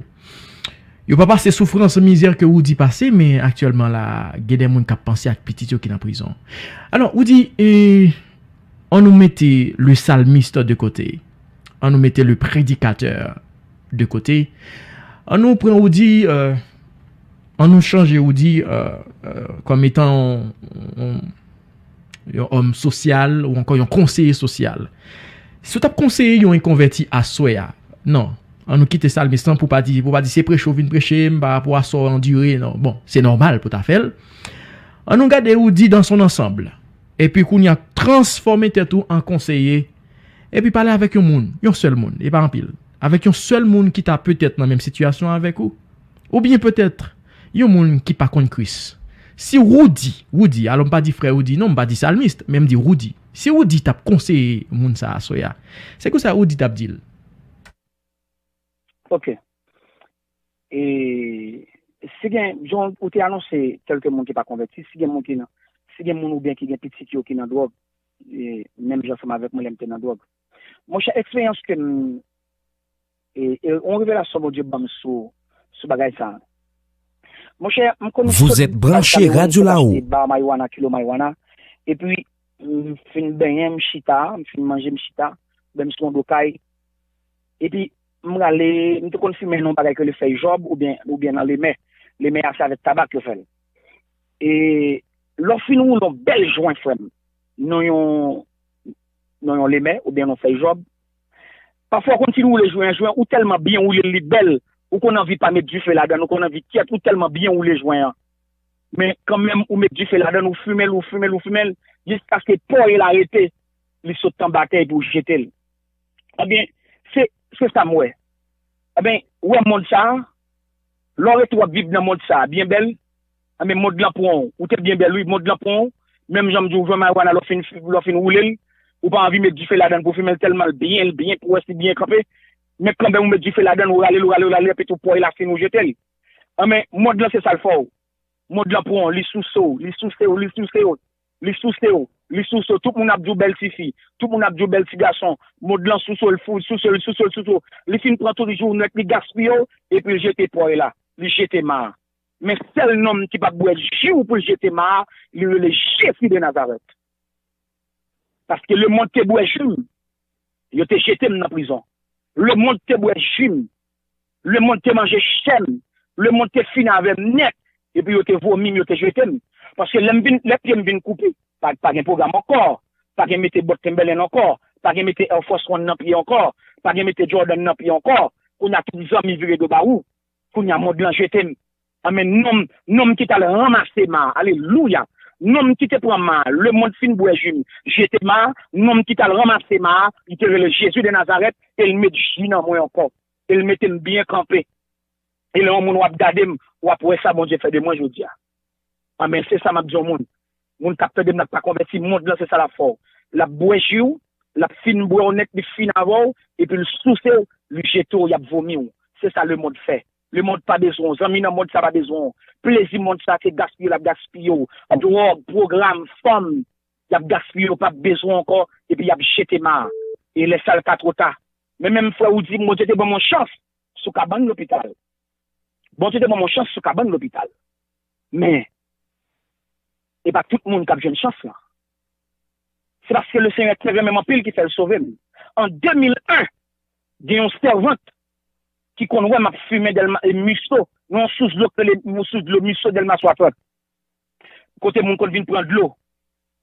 yo pa pase soufrans, mizè ke Woody pase, men aktyèlman la, gen de moun k ap panse ak pitit yo ki nan prizon. Alò, Woody, e, annou mete le salmiste de côté. Annou mete le prédicateur de côté. Annou pran Woody, euh, annou chanje Woody, euh, euh, kòm etan yon, yon, yon òm sosyal ou ankò yon konseye sosyal. Si w t ap konseye yon enkonvèti aswè a, non. Annou kite salmis lan pou pa di, pou pa di se preche w vin preche m pa rapò a sa w andire, non. Bon, se nòmal pou w ta fè l. Annou gade Woody dans son ensemble. Epi kounye a, transfòme tèt ou an konseye. Epi pale avèk yon moun, yon sèl moun, e pa anpil. Avèk yon sèl moun ki ta petèt nan menm sitiyasyon avèk ou. Oubyen petèt, yon moun ki pa konn Kris. Si Woody, Woody, alò m pa di frè Woody, non, m pa di salmis, men m di Woody. Si Woody t ap konseye moun sa a aswè a, se konsa Woody t ap di l. Ok. E si gen, jan ou te anonse kèlke moun ki pa konvèti, si gen moun ki nan, si gen moun oubyen ki gen pitit yo ki nan dwòg, e, menm jan ansanm avèk mwen lè m te nan dwòg. Monchè, eksperyans ke m, e, e, yon revelasyon Bondye ban m sou, sou bagay sa. Monchè, m konn Vous êtes branché Radio Laou. Ba marijuana, kilo marijuana, epi m fin benyen, m chita, m fin manje, m chita, ben m sou yon do kay. Epi, m rale, m te konn fimen nan yon bagay ki rele fèy jòb oubyen, oubyen nan lemè. Lemè a se avèk tabak yo fè l. E lè w fin woule yon bèl jwen, frè m, nan yon, nan yon lemè oubyen nan yon fèy jòb, pafwa w konn fin woule jwen an, jwen an, ou tèlman byen woule l, li bèl, ou konn anvi pa met dife ladan l, ou konn anvi kyèt, ou tèlman byen woule jwen an. Men kanmenm, ou met dife ladan l, ou fimen l, ou fimen l, ou fimen l, jiskaske pòy la rete, li sot anba tè epi w jete l. Ebyen, se, se sa m wè. Ebyen, ou wè mond sa a, lè w rete w ap viv nan mond sa a, byen bèl, ebyen, mond lan pran w. Ou te byen bèl, wi, mond lan pran w. Menm jan m di w, jwen marijuana, lè w fin, lè w fin woule l, ou pa anvi met dife ladan l pou w fimen l tèlman l byen, l byen, pou w wè si l byen kanpe. Men kanmenm ou met dife ladan l, ou rale l, ou rale l, ou rale l, epi tou pòy la fin ou jete l. Ebyen, mond lan se sa l fè w. Mond lan pran w, li souse w, li souse w, li souse w, li souse w, li souse w. Tout moun ap di w bèl tifi, tout moun ap di w bèl ti gason. Mond lan souse w, l fou, souse w, li souse w, li souse w. Li fin pran tou, li jou nèt, li gaspiye w, epi l jete pòy la, li jete ma a. Men sèl nonm ki p ap bwè ji w pou l jete ma a, li rele Jezi de Nazarèt. Paske lemonn te bwè ji m, yo te jete m nan prizon. Lemonn te bwè ji m, lemonn te manje chè m, lemonn te fini avè m nèt, epi yo te vomi m, yo te jete m. Paske lè m vin, lè pye m vin koupe, pa, pa gen pwogram ankò, pa gen mete bòt Timberland ankò, pa gen mete Air Force One nan pye ankò, pa gen mete Jordan nan pye ankò, kounye a tout zanmi vire do ba ou, kounye a mond lan jete m. Amèn. Nonm, nonm ki t al ranmase ma a. Alelouya. Nonm ki te pran ma a. Lemonn fin bwè ji m, jete ma a. Nonm ki t al ranmase ma a, li te rele Jezi de Nazarèt, e l met ji nan mwen ankò. E l mete m byen kanpe. E lè yon moun w ap gade m, w ap wè sa Bondye fè de mwen jodi a. Amèn. Se sa m ap di yon moun. Moun k ap tande m, nan k pa konvèti, mond lan se sa l ap fè w. L ap bwè ji w, l ap fin bwè w nèt, li fin avè w, epi l souse w, li jete w, y ap vomi w. Se sa lemonn fè. Lemonn pa bezwen w. Zanmi nan mond sa pa bezwen w. Plezi mond sa se gaspiye l ap gaspiye w. Dwòg, pwogram, fanm, y ap gaspiye w, pa bezwen w ankò, epi y ap jete ma a. E lè sa l ka twò ta. Men menm frè ou di, Bondye te ban m yon chans sou kabann lopital. Bondye te ban m yon chans sou kabann lopital. Men, e pa tout moun k ap jwenn chans lan. Se paske Lesenyè te renmen m anpil ki fè l sove m. An de mil en, gen yon sèvant ki konn wè m ap fimen Dèlma, e, Miso, nan yon sous dlo k rele yon sous dlo Miso Dèlma swasant. Kote moun konn vin pran dlo.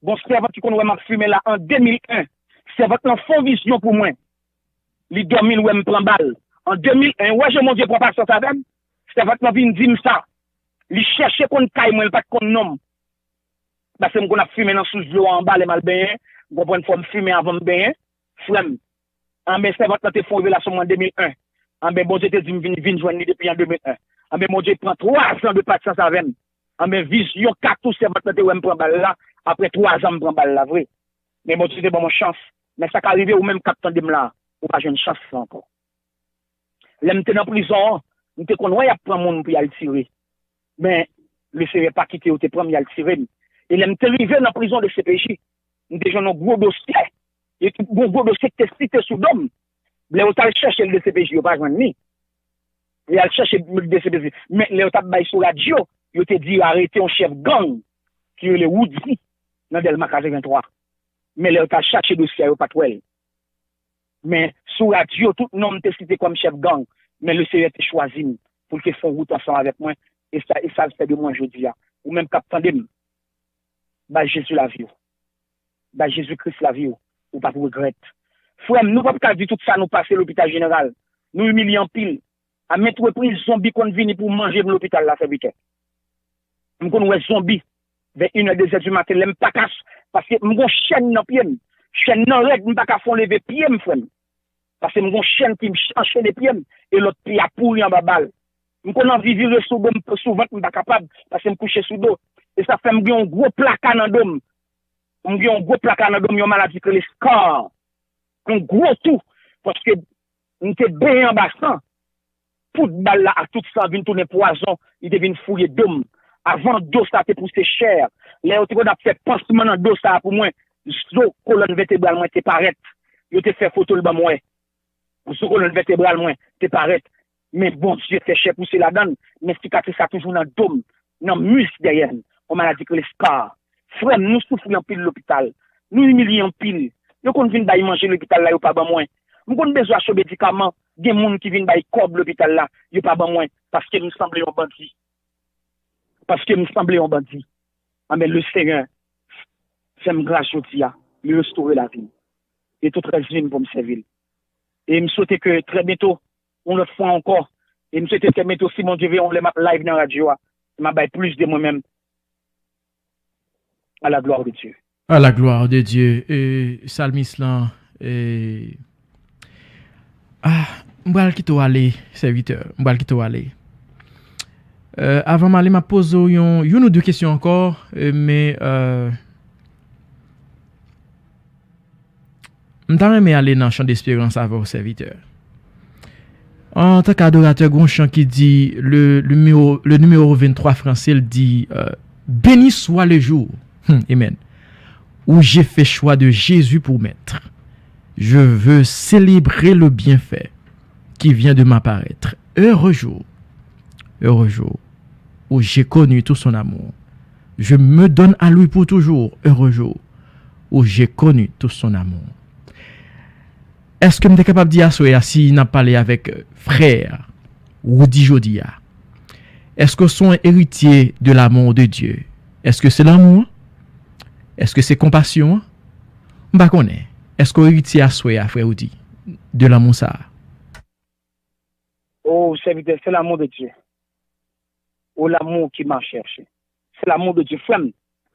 Gon sèvant ki konn wè m ap fimen la an de mil en. Sèvant lan fè yon vizyon pou mwen. Li dòmi, l wè m pran bal. An de mil en, w wè jan Bondye pran pasyans avè m? Sèvant lan vin di m sa. Li chèche konn kay mwen, li pa t konn non m. Paske m konn ap fimen nan sous dlo a anba lè m al benyen. W konprann, fò m fimen avan m benyen. Frè m, anben, sèvant lan te fè yon revelasyon mwen an de mil en. Anben, Bondye te di m vin, vin jwenn li depi an de mil en. Anben, Bondye pran twa zan de pasyans avè m. Anben, vizyon kat ou sèvant lan te wè m pran bal la, apre twa zan m pran bal la vre. Men Bondye te ban m yon chans. Men sa ka rive ou menm k ap tande m la, ou pa jwenn chans sa ankò. Lè m te nan prizon an, m te konn wè y ap pran moun pou y al tire. Men, Lesenyè pa kite yo te pran m, y al tire m. E lè m te rive nan prizon de C P J, m te jwenn yon gwo dosye. E yon gwo dosye ki te site sou do m. Lè yo t al chèche l de C P J, yo pa jwenn li. Yo al chèche l de C P J. Men lè yo t ap bay sou radyo, yo te di yo arete yon chèf gang ki rele Woody nan Dèlma katrevenntwa. Men lè yo t al chache dosye a, yo pa t wè l. Men sou radyo, tout non m te site kòm chèf gang. Men Lesenyè te chwazi m pou l te fè yon wout ansanm avèk mwen. E sa, e sa l fè de mwen jodi a. Ou menm k ap tande m, bay Jezi lavi w. Bay Jezi Kris lavi w. Ou p ap regrèt. Frè m, nou p ap ka di tout sa nou pase lopital jeneral. Nou imilye anpil. A maintes reprises, zonbi konn vini pou manje m lopital la, sèvitè. M konn wè zonbi vè inè, dezè di maten, lè m pa ka, paske m gon chèn nan pye m. Chèn nan rèd, m pa ka fè w leve pye m, frè m. Paske m gon chèn ki m ch-, anchene pye m, e lòt pye a pouri anba bal. M konn anvi vire sou do m, sou vant, m pa kapab, paske m kouche sou do. E sa fè m gen yon gwo plaka nan do m. M gen yon gwo plaka nan do m, yon maladi ki rele scar. Yon gwo tou, paske m te benyen anba san. poud bal la ak tout san vin tounen pwazon, li te vin fouye do m. Avan do sa te pouse chè, lè yo te konn ap fè pansman nan do sa pou mwen, zo kolòn vètebral mwen te parèt. Yo te fè foto l ban mwen. Zo kolòn vètebral mwen te parèt. Men Bondye fè chè pouse ladan l. Men sikatris la toujou nan do m, nan mis dèyè m. Yon maladi k rele scar. Frè m, nou soufri anpil lopital. Nou imilye anpil. Yo konn vin bay manje lopital la, yo pa ban mwen. M konn bezwen achte medikaman. Gen moun ki vin bay kòb lopital la, yo pa ban mwen. Paske m sanble yon bandi. Paske m sanble yon bandi. Anben, Lesenyè fè m gras jodi a. Li restore lavi m. Li tou trèz vin pou m sèvi l. E m swete ke trè byento, yon lòt fwa ankò, e m swete trè byento, si Bondye vle, yon lè m ap live nan radyo a, m ap bay plis de mwen menm. À la gloire de Dieu. À la gloire de Dieu. E, salmis lan, e, ah, m pral kite w ale, sèvitè. M pral kite w ale. E, avan m ale, m ap poze w yon, youn ou de kesyon ankò, e, men, e, m ta renmen ale nan chan desperans avè w, sèvitè. Antanke adoratè, gon chan ki di, le, le numéro, le numéro vingt-trois français, l di, euh, Béni soit le jour, hmm, amen, où j'ai fait choix de Jésus pour maître. Je veux célébrer le bienfait qui vient de m'apparaître. Heureux jour, heureux jour, où j'ai connu tout son amour. Je me donne à lui pour toujours, heureux jour, où j'ai connu tout son amour. Èske m te kapab di aswè a, si n ap pale avèk, euh, frè Roody jodi a, èske w se yon eritye de l'amour de Dieu? Èske se lanmou an? Èske se konpasyon an? M pa konnen. Èske w eritye aswè a, frè Roody, de lanmou sa a? O sèvitè, se lanmou de Dye. O lanmou ki m ap chèche. Se lanmou de Dye. Frè m,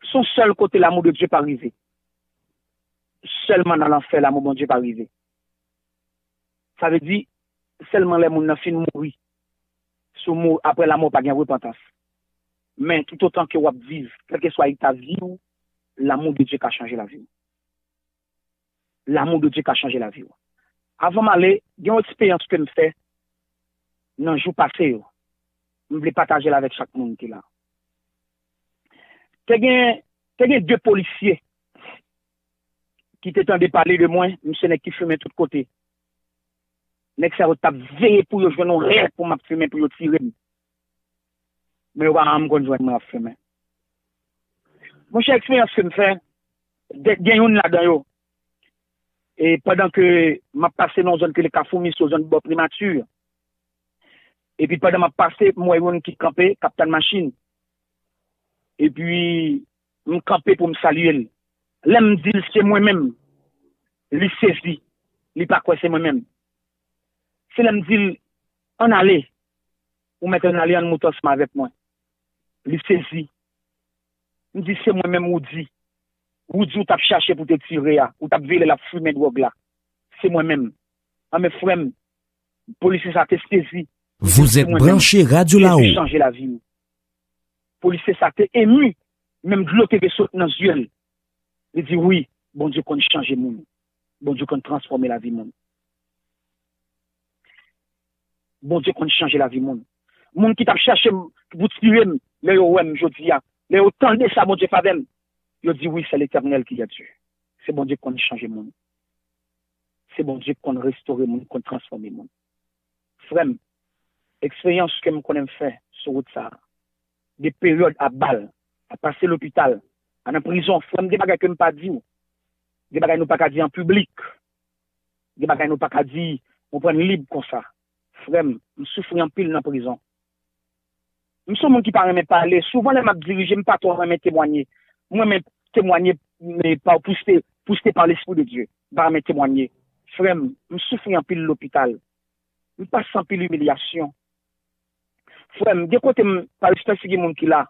se yon sèl kote lanmou de Dye pa rive. Sèlman nan lanfè, lanmou Bondye pa rive. Sa vle di, sèlman lè moun nan fin mouri. Si w mouri, apre lanmò pa gen repantans. Men, toutotan ke w ap viv, kèlkeswa eta vi w, lanmou de Dye ka chanje lavi w. Lanmou de Dye ka chanje lavi w. Avan m ale, gen yon eksperyans ke m fè nan jou pase yo. M vle pataje l avèk chak moun ki la. Te gen, te gen de polisye ki te tande pale de mwen, m se nèg ki fimen tout kote. Nèg sa yo t ap veye pou yo jwenn yon rèv pou m ap fimen, pou yo tire m. Men yo pa janm konn jwenn mwen ap fimen. Monchè, eksperyans ke m fè, de-, gen youn ladan yo. E pandan ke m ap pase nan yon zòn ki rele Kafou Miso, zòn bò Primati, epi pandan m ap pase, m wè youn ki kanpe, k ap tann machin. Epi, m kanpe pou m salye l. Lè m di l se mwen menm, li sezi. Li pa kwè se mwen menm. Se lè m di l, ann ale, ou mèt ann ale, ann moute ansanm avèk mwen. Li sezi. M di, se mwen menm Roody. Roody ou t ap chache pou te tire a, ou t ap veye lè l ap fimen dwòg la. Se mwen menm. Anben, frè m, polisye sa te sezi. Li di, se mwen menm. Jezi chanje lavi m. Polisye sa te emi, menm dlo te vle sot nan zye l. Li di, wi, Bondye konn chanje moun. Bondye konn transfòme lavi moun. Bondye konn chanje lavi moun. Moun ki t ap chache m pou tire m, lè yo wè m jodi a, lè yo tande sa Bondye fè avè m, yo di, wi, c'est l'Éternel qui est Dieu. Se Bondye konn chanje moun. Se Bondye konn restore moun, konn transfòme moun. Frè m, eksperyans ke m konnen m fè sou wout sa a, de peryòd ap bal, ap pase lopital, a nan prizon, frè m, gen bagay ke m pa di w, gen bagay nou pa ka di an piblik, gen bagay nou pa ka di, ou pran lib konsa. Frè m, m soufri anpil nan prizon. M se yon moun ki pa renmen pale. Souvan lè m ap dirije, m pa twò renmen temwanye. M renmen temwanye, men pa pouse, pouse pa Lespri de Dye. M pa renmen temwanye. Frè m, m soufri anpil lopital. M pase anpil imilyasyon. Frè m, gen kote m pa respè si gen moun ki la.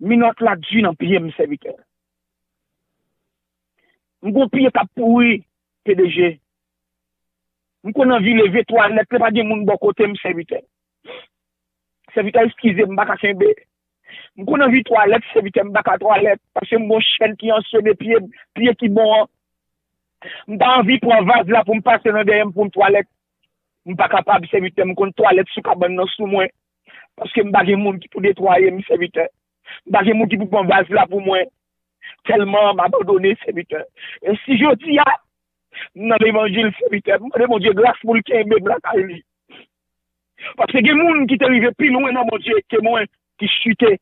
Minòt la di nan pye m, sèvitè. M gon pye k ap pouri, P D G. M konn anvi leve twalèt, lè pa gen moun bò kote m, sèvitè. Sèvitè, eskize m, m pa ka kenbe. M konn anvi twalèt, sèvitè, m pa ka twalèt, paske m gon chèn ki ansene pye m, pye ki bon an. M ta anvi pran vaz la pou m pase nan dèyè m pou m twalèt. M pa kapab, sèvitè, m konn twalèt sou kabann nan sou mwen. Paske m pa gen moun ki pou netwaye m, sèvitè. M pa gen moun ki pou pran vaz la pou mwen. Tèlman m abandone, sèvitè. E si jodi a, m nan levanjil, sèvitè, m mande Bondye gras pou l kenbe m lakay li. Paske gen moun ki te rive pi lwen nan Bondye ke mwen, ki chite.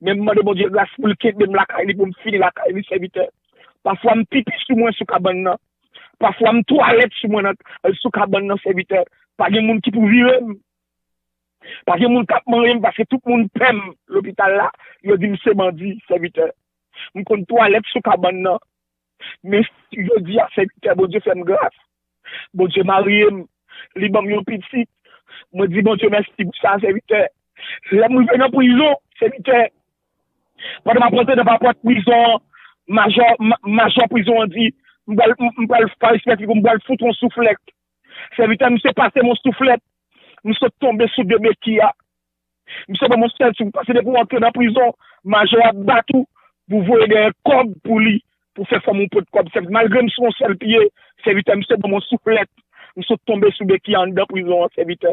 Men m mande Bondye gras pou l kenbe m lakay li, pou m fini lakay li, sèvitè. Pafwa m pipi sou mwen sou kabann nan. Pafwa m twalèt sou mwen nan, sou kabann nan, sèvitè. Pa gen moun ki pou vire m. Pa gen moun k ap manyen m paske tout moun pè m lopital la. Yo di m se bandi, sèvitè. M konn twalèt sou kabann nan. Men jodi a, sèvitè, Bondye fè m gras. Bondye marye m. Li ban m yon pitit. Mwen di Bondye mèsi pou sa, sèvitè. Lè m rive nan prizon, sèvitè, pandan m ap rantre nan papòt prizon an, majò, ma- majò prizon an di, m pral, m m pral pa respekte pou m pral fout yon souflèt. Sèvitè, misye pase m yon souflèt. M sot tonbe sou de beki a. Misye ban m yon sèl souf, paske depi w antre nan prizon, majò ap bat ou pou voye dèyè kòb pou li, pou fè fanmi w pot kòb. Sèvitè, malgre m sou yon sèl pye, sèvitè, misye ban m yon souflèt. M sot tonbe sou beki anndan prizon an, sèvitè.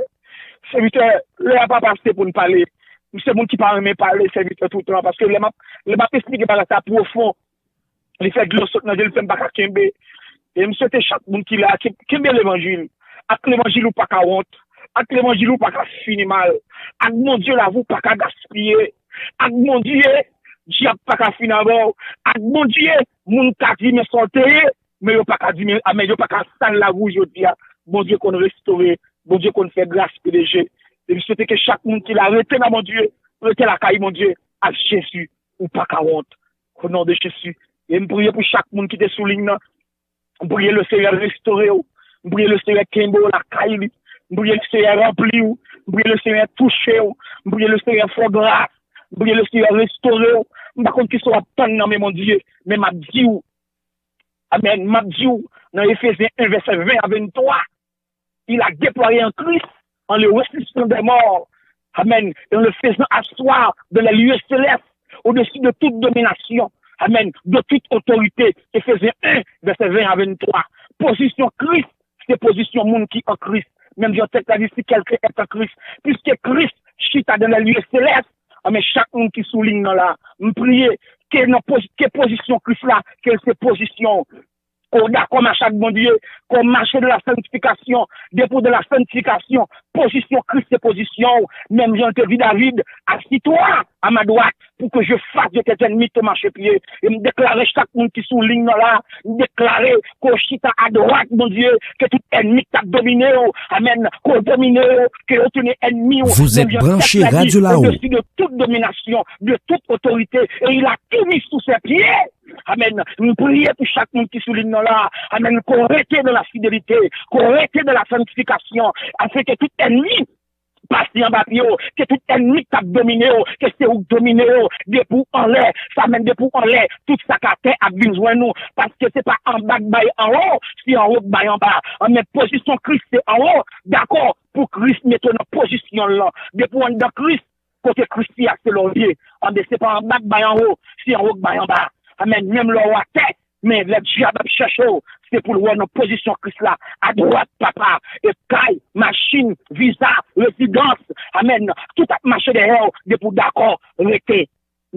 Sèvitè, lè a pa pase pou n pale. M se moun ki pa renmen pale, sèvitè, toutan, paske lè m ap, lè m ap esplike bagay sa pwofon, li fè dlo sot nan je l, fè m pa ka kenbe. E m swete chak moun ki la, ke- kenbe levanjil. Ak levanjil ou pa ka wont. Ak levanjil ou pa ka fini mal. Ak Bondye lavi w pa ka gaspiye. Ak Bondye, dyab pa ka fin avè w. Ak Bondye, moun ka di men sa w te ye, men yo pa ka di men, a, men yo pa ka sal lavi w jodi a. Bondye konn restore, Bondye konn fè gras, P D G. E m swete ke chak moun ki la rete nan Bondye, rete lakay Bondye, ak Jezi, ou pa ka wont. O non de Jezi. E m priye pou chak moun ki te sou liy nan. M priye Lesenyè restore w. M priye Lesenyè kenbe w lakay li. M priye Lesenyè ranpli w. M priye Lesenyè touche w. M priye Lesenyè fè w gras. M priye Lesenyè restore w. M pa konn kisa w ap tann nan men Bondye, men m ap di w, amèn, m ap di w nan Efezyen en, vèsè ven a venntwa, il a déployé en Christ, en le ressuscitant des morts. Amen. Et en le faisant asseoir dans les lieux célestes, au-dessus de toute domination. Amen. De toute autorité. Efezyen en, vèsè ven a venntwa. Pozisyon Kris, se pozisyon moun ki an Kris. Menm jan tèks la di, si quelqu'un est en Christ. Puisque Christ chita dans les lieux célestes, amen, chak moun ki sou liy nan la, m priye ke nan poz- ke pozisyon Kris la, ke l se pozisyon ke w dakò mache ak Bondye, ke w mache dans la sanctification, depi w dans la sanctification, pozisyon Kris se pozisyon w, menm jan l te di David, assis-toi à ma droite, pour que je fasse de tes ennemis ton marchepied. E m deklare chak moun ki sou liy nan la, m deklare ke w chita adwat Bondye, ke tout ènmi k t ap domine w, amèn, ke w domine w, ke yo tounen ènmi w, Vous êtes menm jan tèks branché la di, Radio Lao. Au-dessus de toute domination, de toute autorité, et il a tout mis sous ses pieds. Amèn. M priye pou chak moun ki sou liy nan la. Amèn. Ke w rete dans la fidélité, ke w rete dans la sanctification, afin ke tout ènmi pase anba pye w, ke tout ènmi k t ap domine w, ke se ou k domine yo, depi w anlè, sa menm depi w anlè, tout sa k atè ap vin jwenn ou, paske se pa anba k bay anwo, se anwo k bay anba. Amèn. Pozisyon Kris se anwo, dakò, pou Kris mete w nan pozisyon l lan. Depi w anndan Kris, kote Kris ye a, se la w ye. Anben, se pa anba k bay anwo, se anwo k bay anba. Amèn. Menm lè w atè, men lè dyab ap chèche w, se pou l wè w nan pozisyon Kris la, adwat, papa, e kay, machin, viza, rezidans, amèn, tout ap mache dèyè w, depi w dakò rete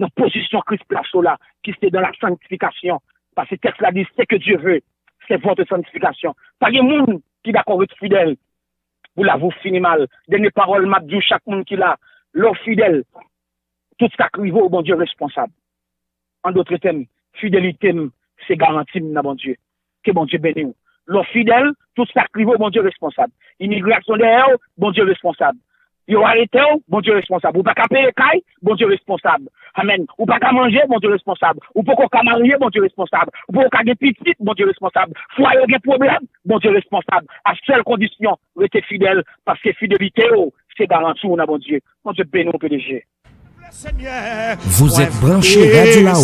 nan pozisyon Kris plase w la, ki se dans la sanctification. Paske tèks la di, ce que Dieu veut, c'est votre sanctification. Pa gen moun ki dakò ret fidèl pou lavi w fini mal. Dènye pawòl m ap di w, chak moun ki la, lè w fidèl, tout sa k rive w, Bondye responsab. An dòt tèm, fidelite m se garanti m nan Bondye. Ke Bondye beni w. Lè w fidèl, tout sa k rive w, Bondye responsab. Imigrasyon dèyè w, Bondye responsab. Yo arete w, Bondye responsab. Ou pa ka peye kay, Bondye responsab. Amèn. Ou pa ka manje, Bondye responsab. Ou poko ka marye, Bondye responsab. Ou poko ka gen pitit, Bondye responsab. Fwaye w gen pwoblèm, Bondye responsab. A sèl kondisyon, rete fidèl, paske fidelite w se garanti w nan Bondye. Bondye beni w, P D G. Vous êtes branché Radio Lao.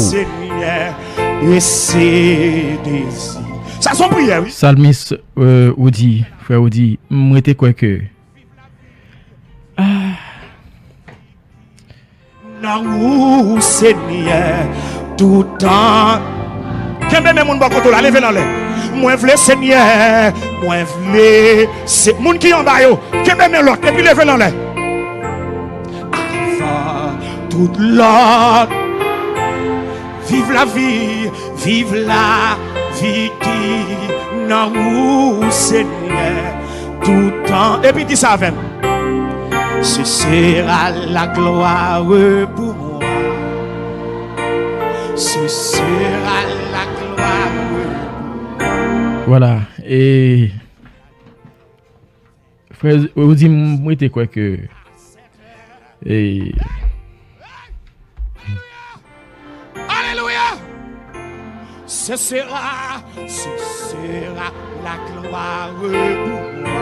Sa se yon priyè, wi. Salmis, euh, Woody, frè Woody, m rete kwè ke. Ah. Nan ou, Senyè, tout tan. Kenbe men moun bò kote w la, leve l anlè. Mwen vle Senyè, mwen vle se moun ki anba yo, kenbe men lòt epi leve l anlè. Avan tout lòt, viv lavi, viv lavi ki nan ou Senyè, toutan. Epi di sa avè m. Ce sera la gloire pour moi. Ce sera la gloire. Vwala. E frè Roody, m rete kwè ke e Alelouya! Ce sera, ce sera la gloire pour moi.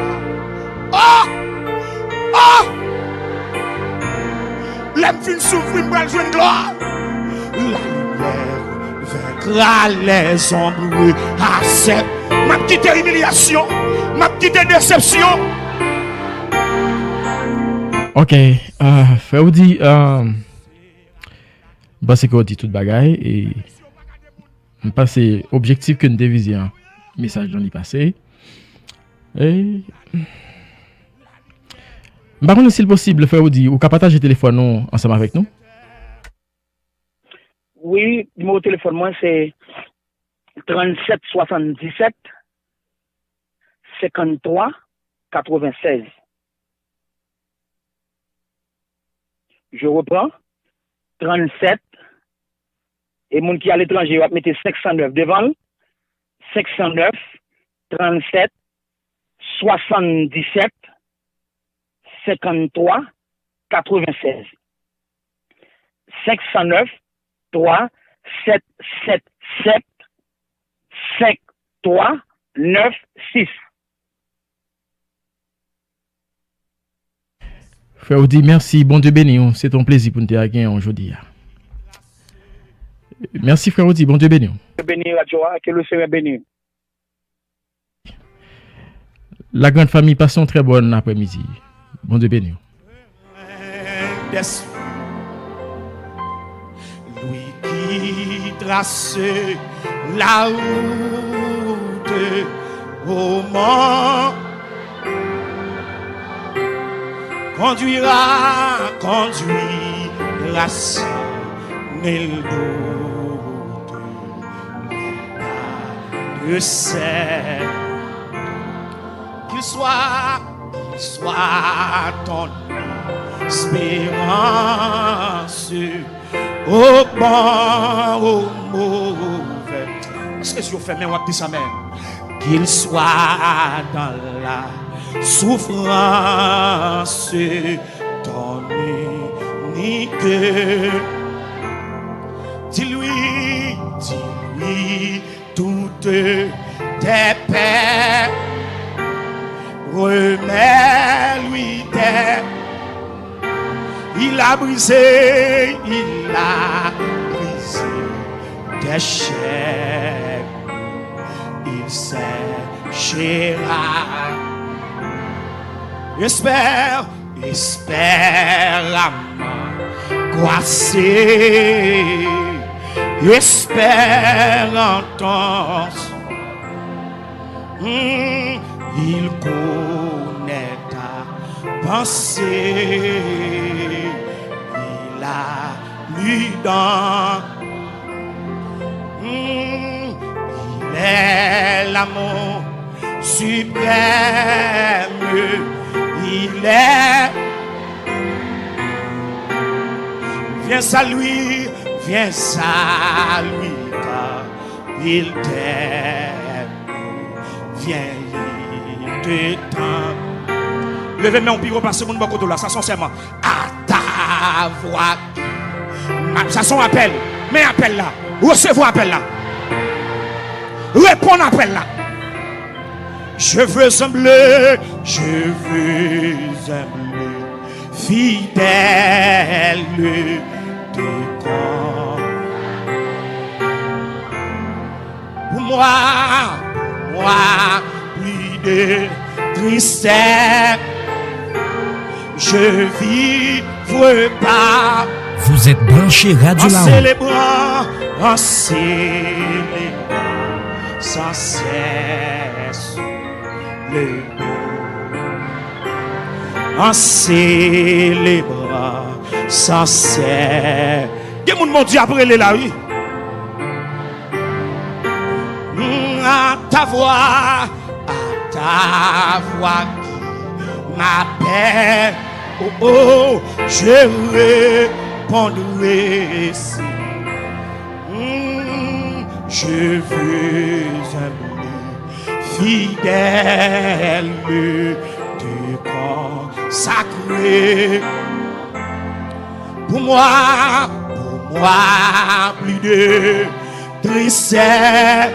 Oh! Oh! Lè m fin soufri, m pral jwenn glwa. La lumière vaincra les ombres. Asèp. M ap kite imilyasyon. M ap kite desepsyon. Ok, euh, frè Roody, euh, m panse ke w di tout bagay e m panse objektif ke n te vize an, mesaj lan li pase. E m pa konnen si l posib, frè Roody, ou ka pataje telefòn ou ansanm avèk nou? Wi, nimewo telefòn mwen se trannsèt swasanndisèt senkanntwa katrevennsèz. Je reprends, trannsèt, e moun ki aletranje, yo ap mete senk san nèf devan l, senk san nèf, trannsèt, swasanndisèt, senkanntwa, katrevennsèz. Senk san nèf, twa, sèt sèt sèt, senk twa, nèf sis. Frè Roody, mèsi. Bondye beni w. Se te yon plezi pou n te genyen w jodi a. Mèsi, frè Roody. Bondye beni w. Beni radyo a, ke le Senyè beni. La grande famille, passez une très bonne après-midi. Bondye beni w. Lui qui trace la route au mont conduira, conduira sans nul doute. De sèl. Qu'il soit, qu'il soit ton espérance, au bon, au mauvais. Èske si w fèmen w ap di sa menm? Qu'il soit dans la souffrance, ton unique. Dis-lui, dis-lui toutes tes peines, remets-lui tes. Il a brisé, il a brisé tes chaînes, il séchera. Espère, espère à m'embrasser, espère en ton. Hmm, il connaît ta pensée, il a lu dans. Hmm, il est l'amour suprême, il est. Viens à lui, viens à lui, car il t'aime, viens, il te tend. Leve men w pi wo pase moun bò kote w la, sa se yon sèman. À ta voix. Sa se yon apèl. Men apèl la. Resevwa apèl la. Reponn apèl la. Je veux sembler, je veux sembler fidèle de corps. Pour moi, pour moi, plus de tristesse, je vivrai pas. Vous êtes branché Radio en Laon. Célébrant, en célébrant Sans cesse le beau, en célébrant sans cesse. Gen moun Bondye ap rele la, wi. Mm, à ta voix, à ta voix qui m'appelle, oh, oh, je répondrai, Seigneur. Hmm, je veux un blé fidèle me te consacrer. Pour moi, pour moi, plus de tristesse,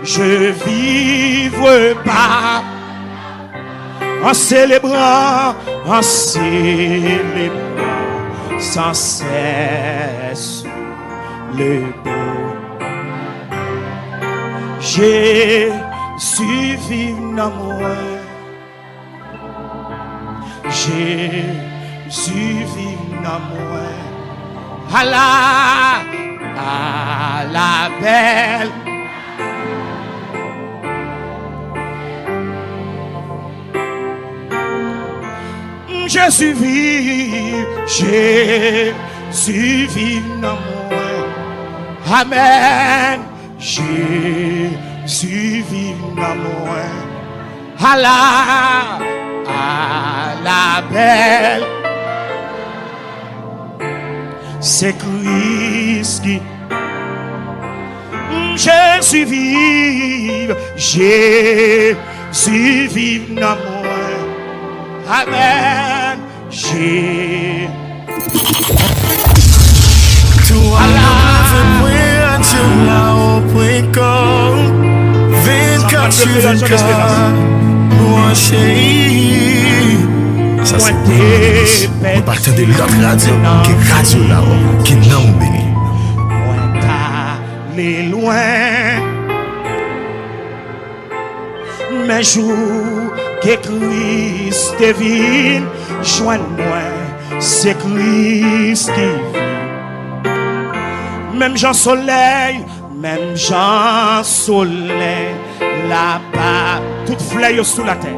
je vivre pas en célébrant, en célébrant sans cesse le beau Jésus viv nan mwen. Jésus viv nan mwen. Ala, ala bèl. Jezi viv, Jezi viv nan mwen. Amèn. Jezi viv nan mwen. Ala, ala bèl. Se Kris ki Jezi viv, Jezi viv nan mwen. Amèn. Je Tou a la vin mwen radyo la o pwen kòm. Vennkat sou vennkat, branche. Sa se Pwens. Mwen pa tande lòt radyo ke radyo la o. Ke nanm ou beni. Mwen t ale lwen. Men jou ke Kris te vin jwenn mwen, se Kris ki vin. Menm jan solèy, menm jan solèy la pa, tout flè yo sou latè.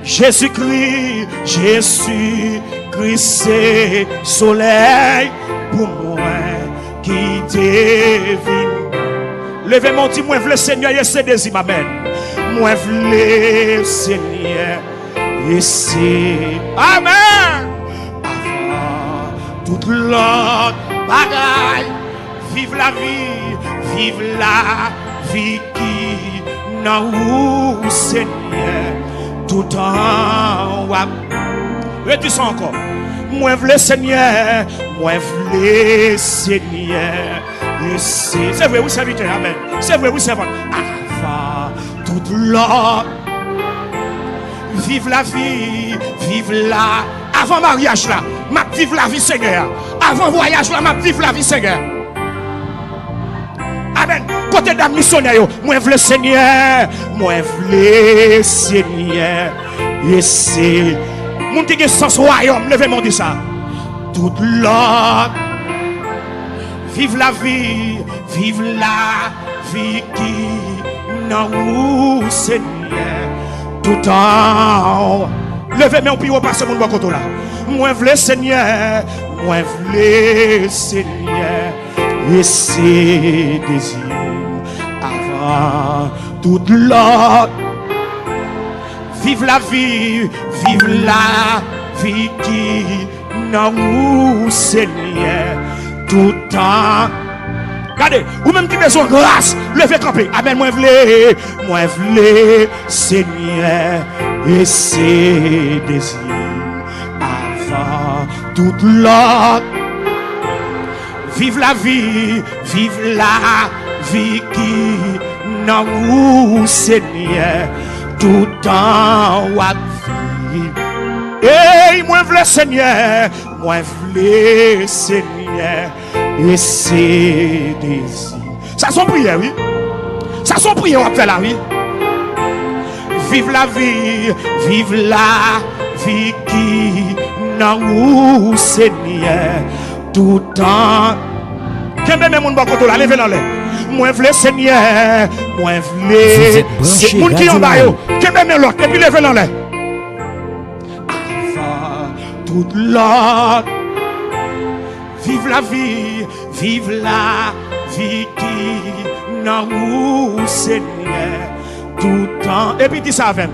Jezikri, Jezikri se solèy pou mwen ki te vin. Leve men w, di, mwen vle Senyè, e se dezi m, amèn. Mwen vle Senyè, e se, amèn. Avan tout lòt bagay, viv lavi, viv lavi ki nan ou, Senyè, toutan w ap. Redi sa ankò. Mwen vle, Senyè, mwen vle, Senyè. E se, se vre, wi, sèvitè, amèn. Se vre, wi, sèvant. Avan tout lòt. Viv lavi, viv la. Avan maryaj la, m ap viv lavi Senyè a. Avan vwayaj la, m ap viv lavi Senyè a. Amèn. Kote dam misyonè yo? Mwen vle Senyè, mwen vle Senyè. E se moun ki gen sans wayòm, leve men w, di sa. Tout lòt. Viv lavi, viv lavi ki nan ou, Senyè. Toutan. Leve men w pi wo pase moun bò kote w la. Mwen vle Senyè, mwen vle Senyè. E se dezi m avan tout lòt. Viv lavi, viv lavi ki nan ou, Senyè, toutan. Gade, ou menm ki bezwen gras, leve kanpe. Amèn, mwen vle, mwen vle, Senyè, e se dezi m avan tout lòt. Viv lavi, viv lavi ki nan ou, Senyè, toutan w ap viv. Ey, mwen vle, Senyè, mwen vle, Senyè, e se dezi. Sa se yon priyè, wi. Sa se yon priyè w ap fè la, wi. Viv lavi, viv lavi ki nan ou, Senyè, Toutan. Kenbe men moun bò kote w la, leve l anlè. Mwen vle Senyè, mwen vle. Moun ki anba yo, kenbe men lòt, epi leve l anlè. Avan tout lòt. Viv lavi, viv lavi ki nan ou, Senyè, toutan. Epi di sa avè m.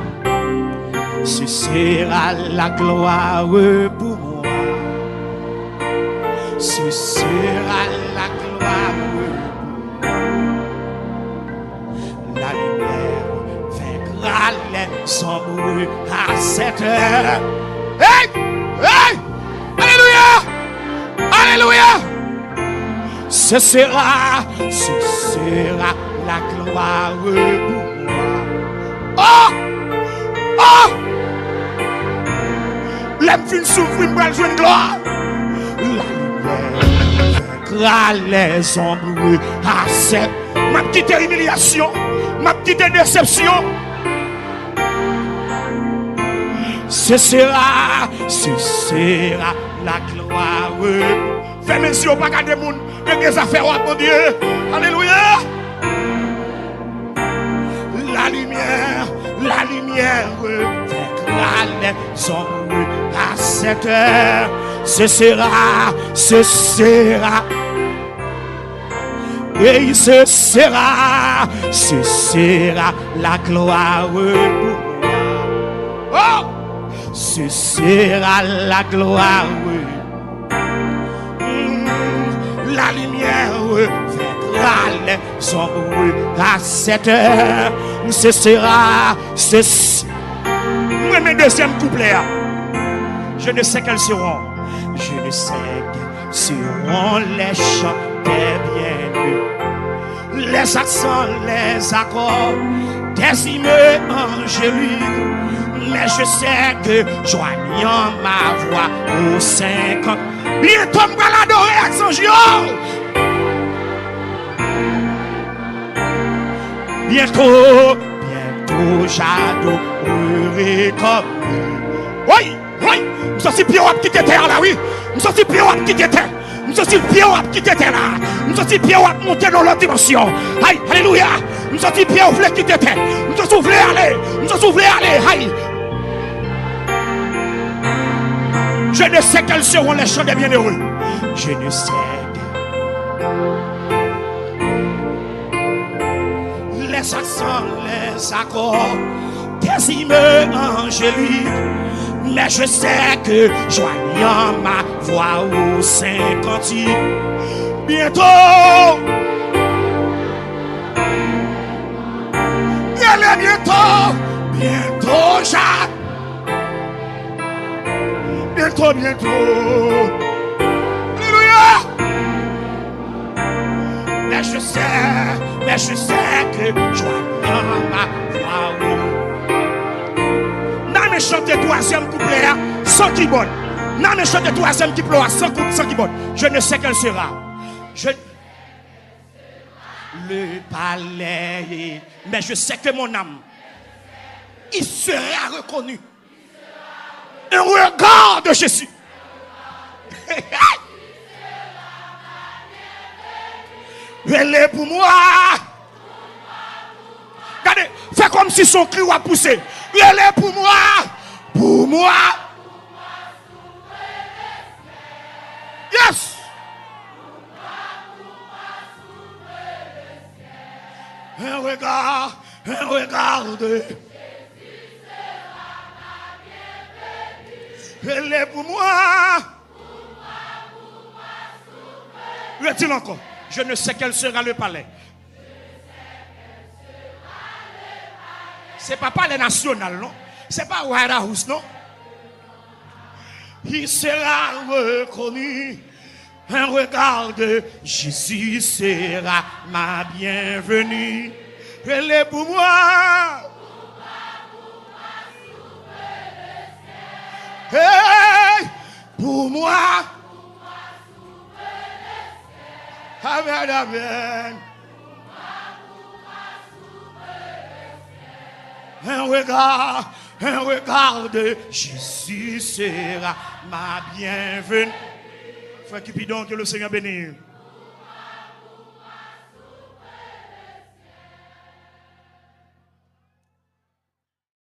Ce sera la gloire pour moi. Ce sera la gloire pour moi. La lumière vaincra les ombres à cette heure. Hey! Hey! Alléluia! Alléluia! Ce sera, ce sera la gloire pour moi. Oh! Oh! Lè m fin soufri, m pral jwenn glwa. La lumière vaincra les ombres à cette. M ap kite imilyasyon. M ap kite desepsyon. Ce sera, ce sera la gloire. Fèmen zye w, pa gade moun. Regle zafè w ak Bondye. Alelouya. La lumière, la lumière vaincra les ombres à cette heure. Ce sera, ce sera. Et ce sera, ce sera la gloire pour moi. Oh, ce sera la gloire. Mm, la lumière vaincra les ombres à cette heure. Ce sera, ce s-, mwen renmen dezyèm kouplè a. Je ne sais quelles seront. Je ne sais quels seront les chants des bienheureux. Les accents, les accords des hymnes angéliques. Mais je sais que joignant ma voix aux cinquante. Byento m pral adore ak zanj yo. Byento, byento j'adorerai comme. Woy, woy, m santi pye w ap kite tè a la, wi. M santi pye w ap kite tè. M santi pye w ap kite tè la. M santi pye w ap monte nan lòt dimansyon. Ay, alelouya. M santi pye w vle kite tè. M santi w vle ale. M santi w vle ale. Ay. Je ne sais quels seront les chants des bienheureux. Je ne sais. Les accents, les accords des hymnes angéliques. Mais je sais que joignant ma voix aux saints cantiques, bientôt, bien, bien, bientôt, bientôt, j'a-, bientôt, bientôt. Alléluia. Mais je sais, mais je sais que joignant ma voix. N a men chante twazyèm kouplè a san kibòd. N a men chante twazyèm kouplè a san kou-, san kibòd. Je ne sais quel sera. Je, le palais, mais je sais que mon âme, il sera reconnu. Un regard de Jésus. Rele pou mwen. Gade, fè kòmsi se yon kri w ap pouse. Rele pou mwen. Pou mwen. Yes. Un regard, un regard de. Rele pou mwen. Redi l ankò. Je ne sais quel sera le palais. Se pa palè nasyonal, non. Se pa White House, non. Il sera reconnu. Un regard de Jésus sera ma bienvenue. Rele pou mwen. Hey, pou mwen. Amen, amen. Un regard, un regard de Jésus sera ma bienvenue. Frère Cupidon, que le Seigneur bénisse.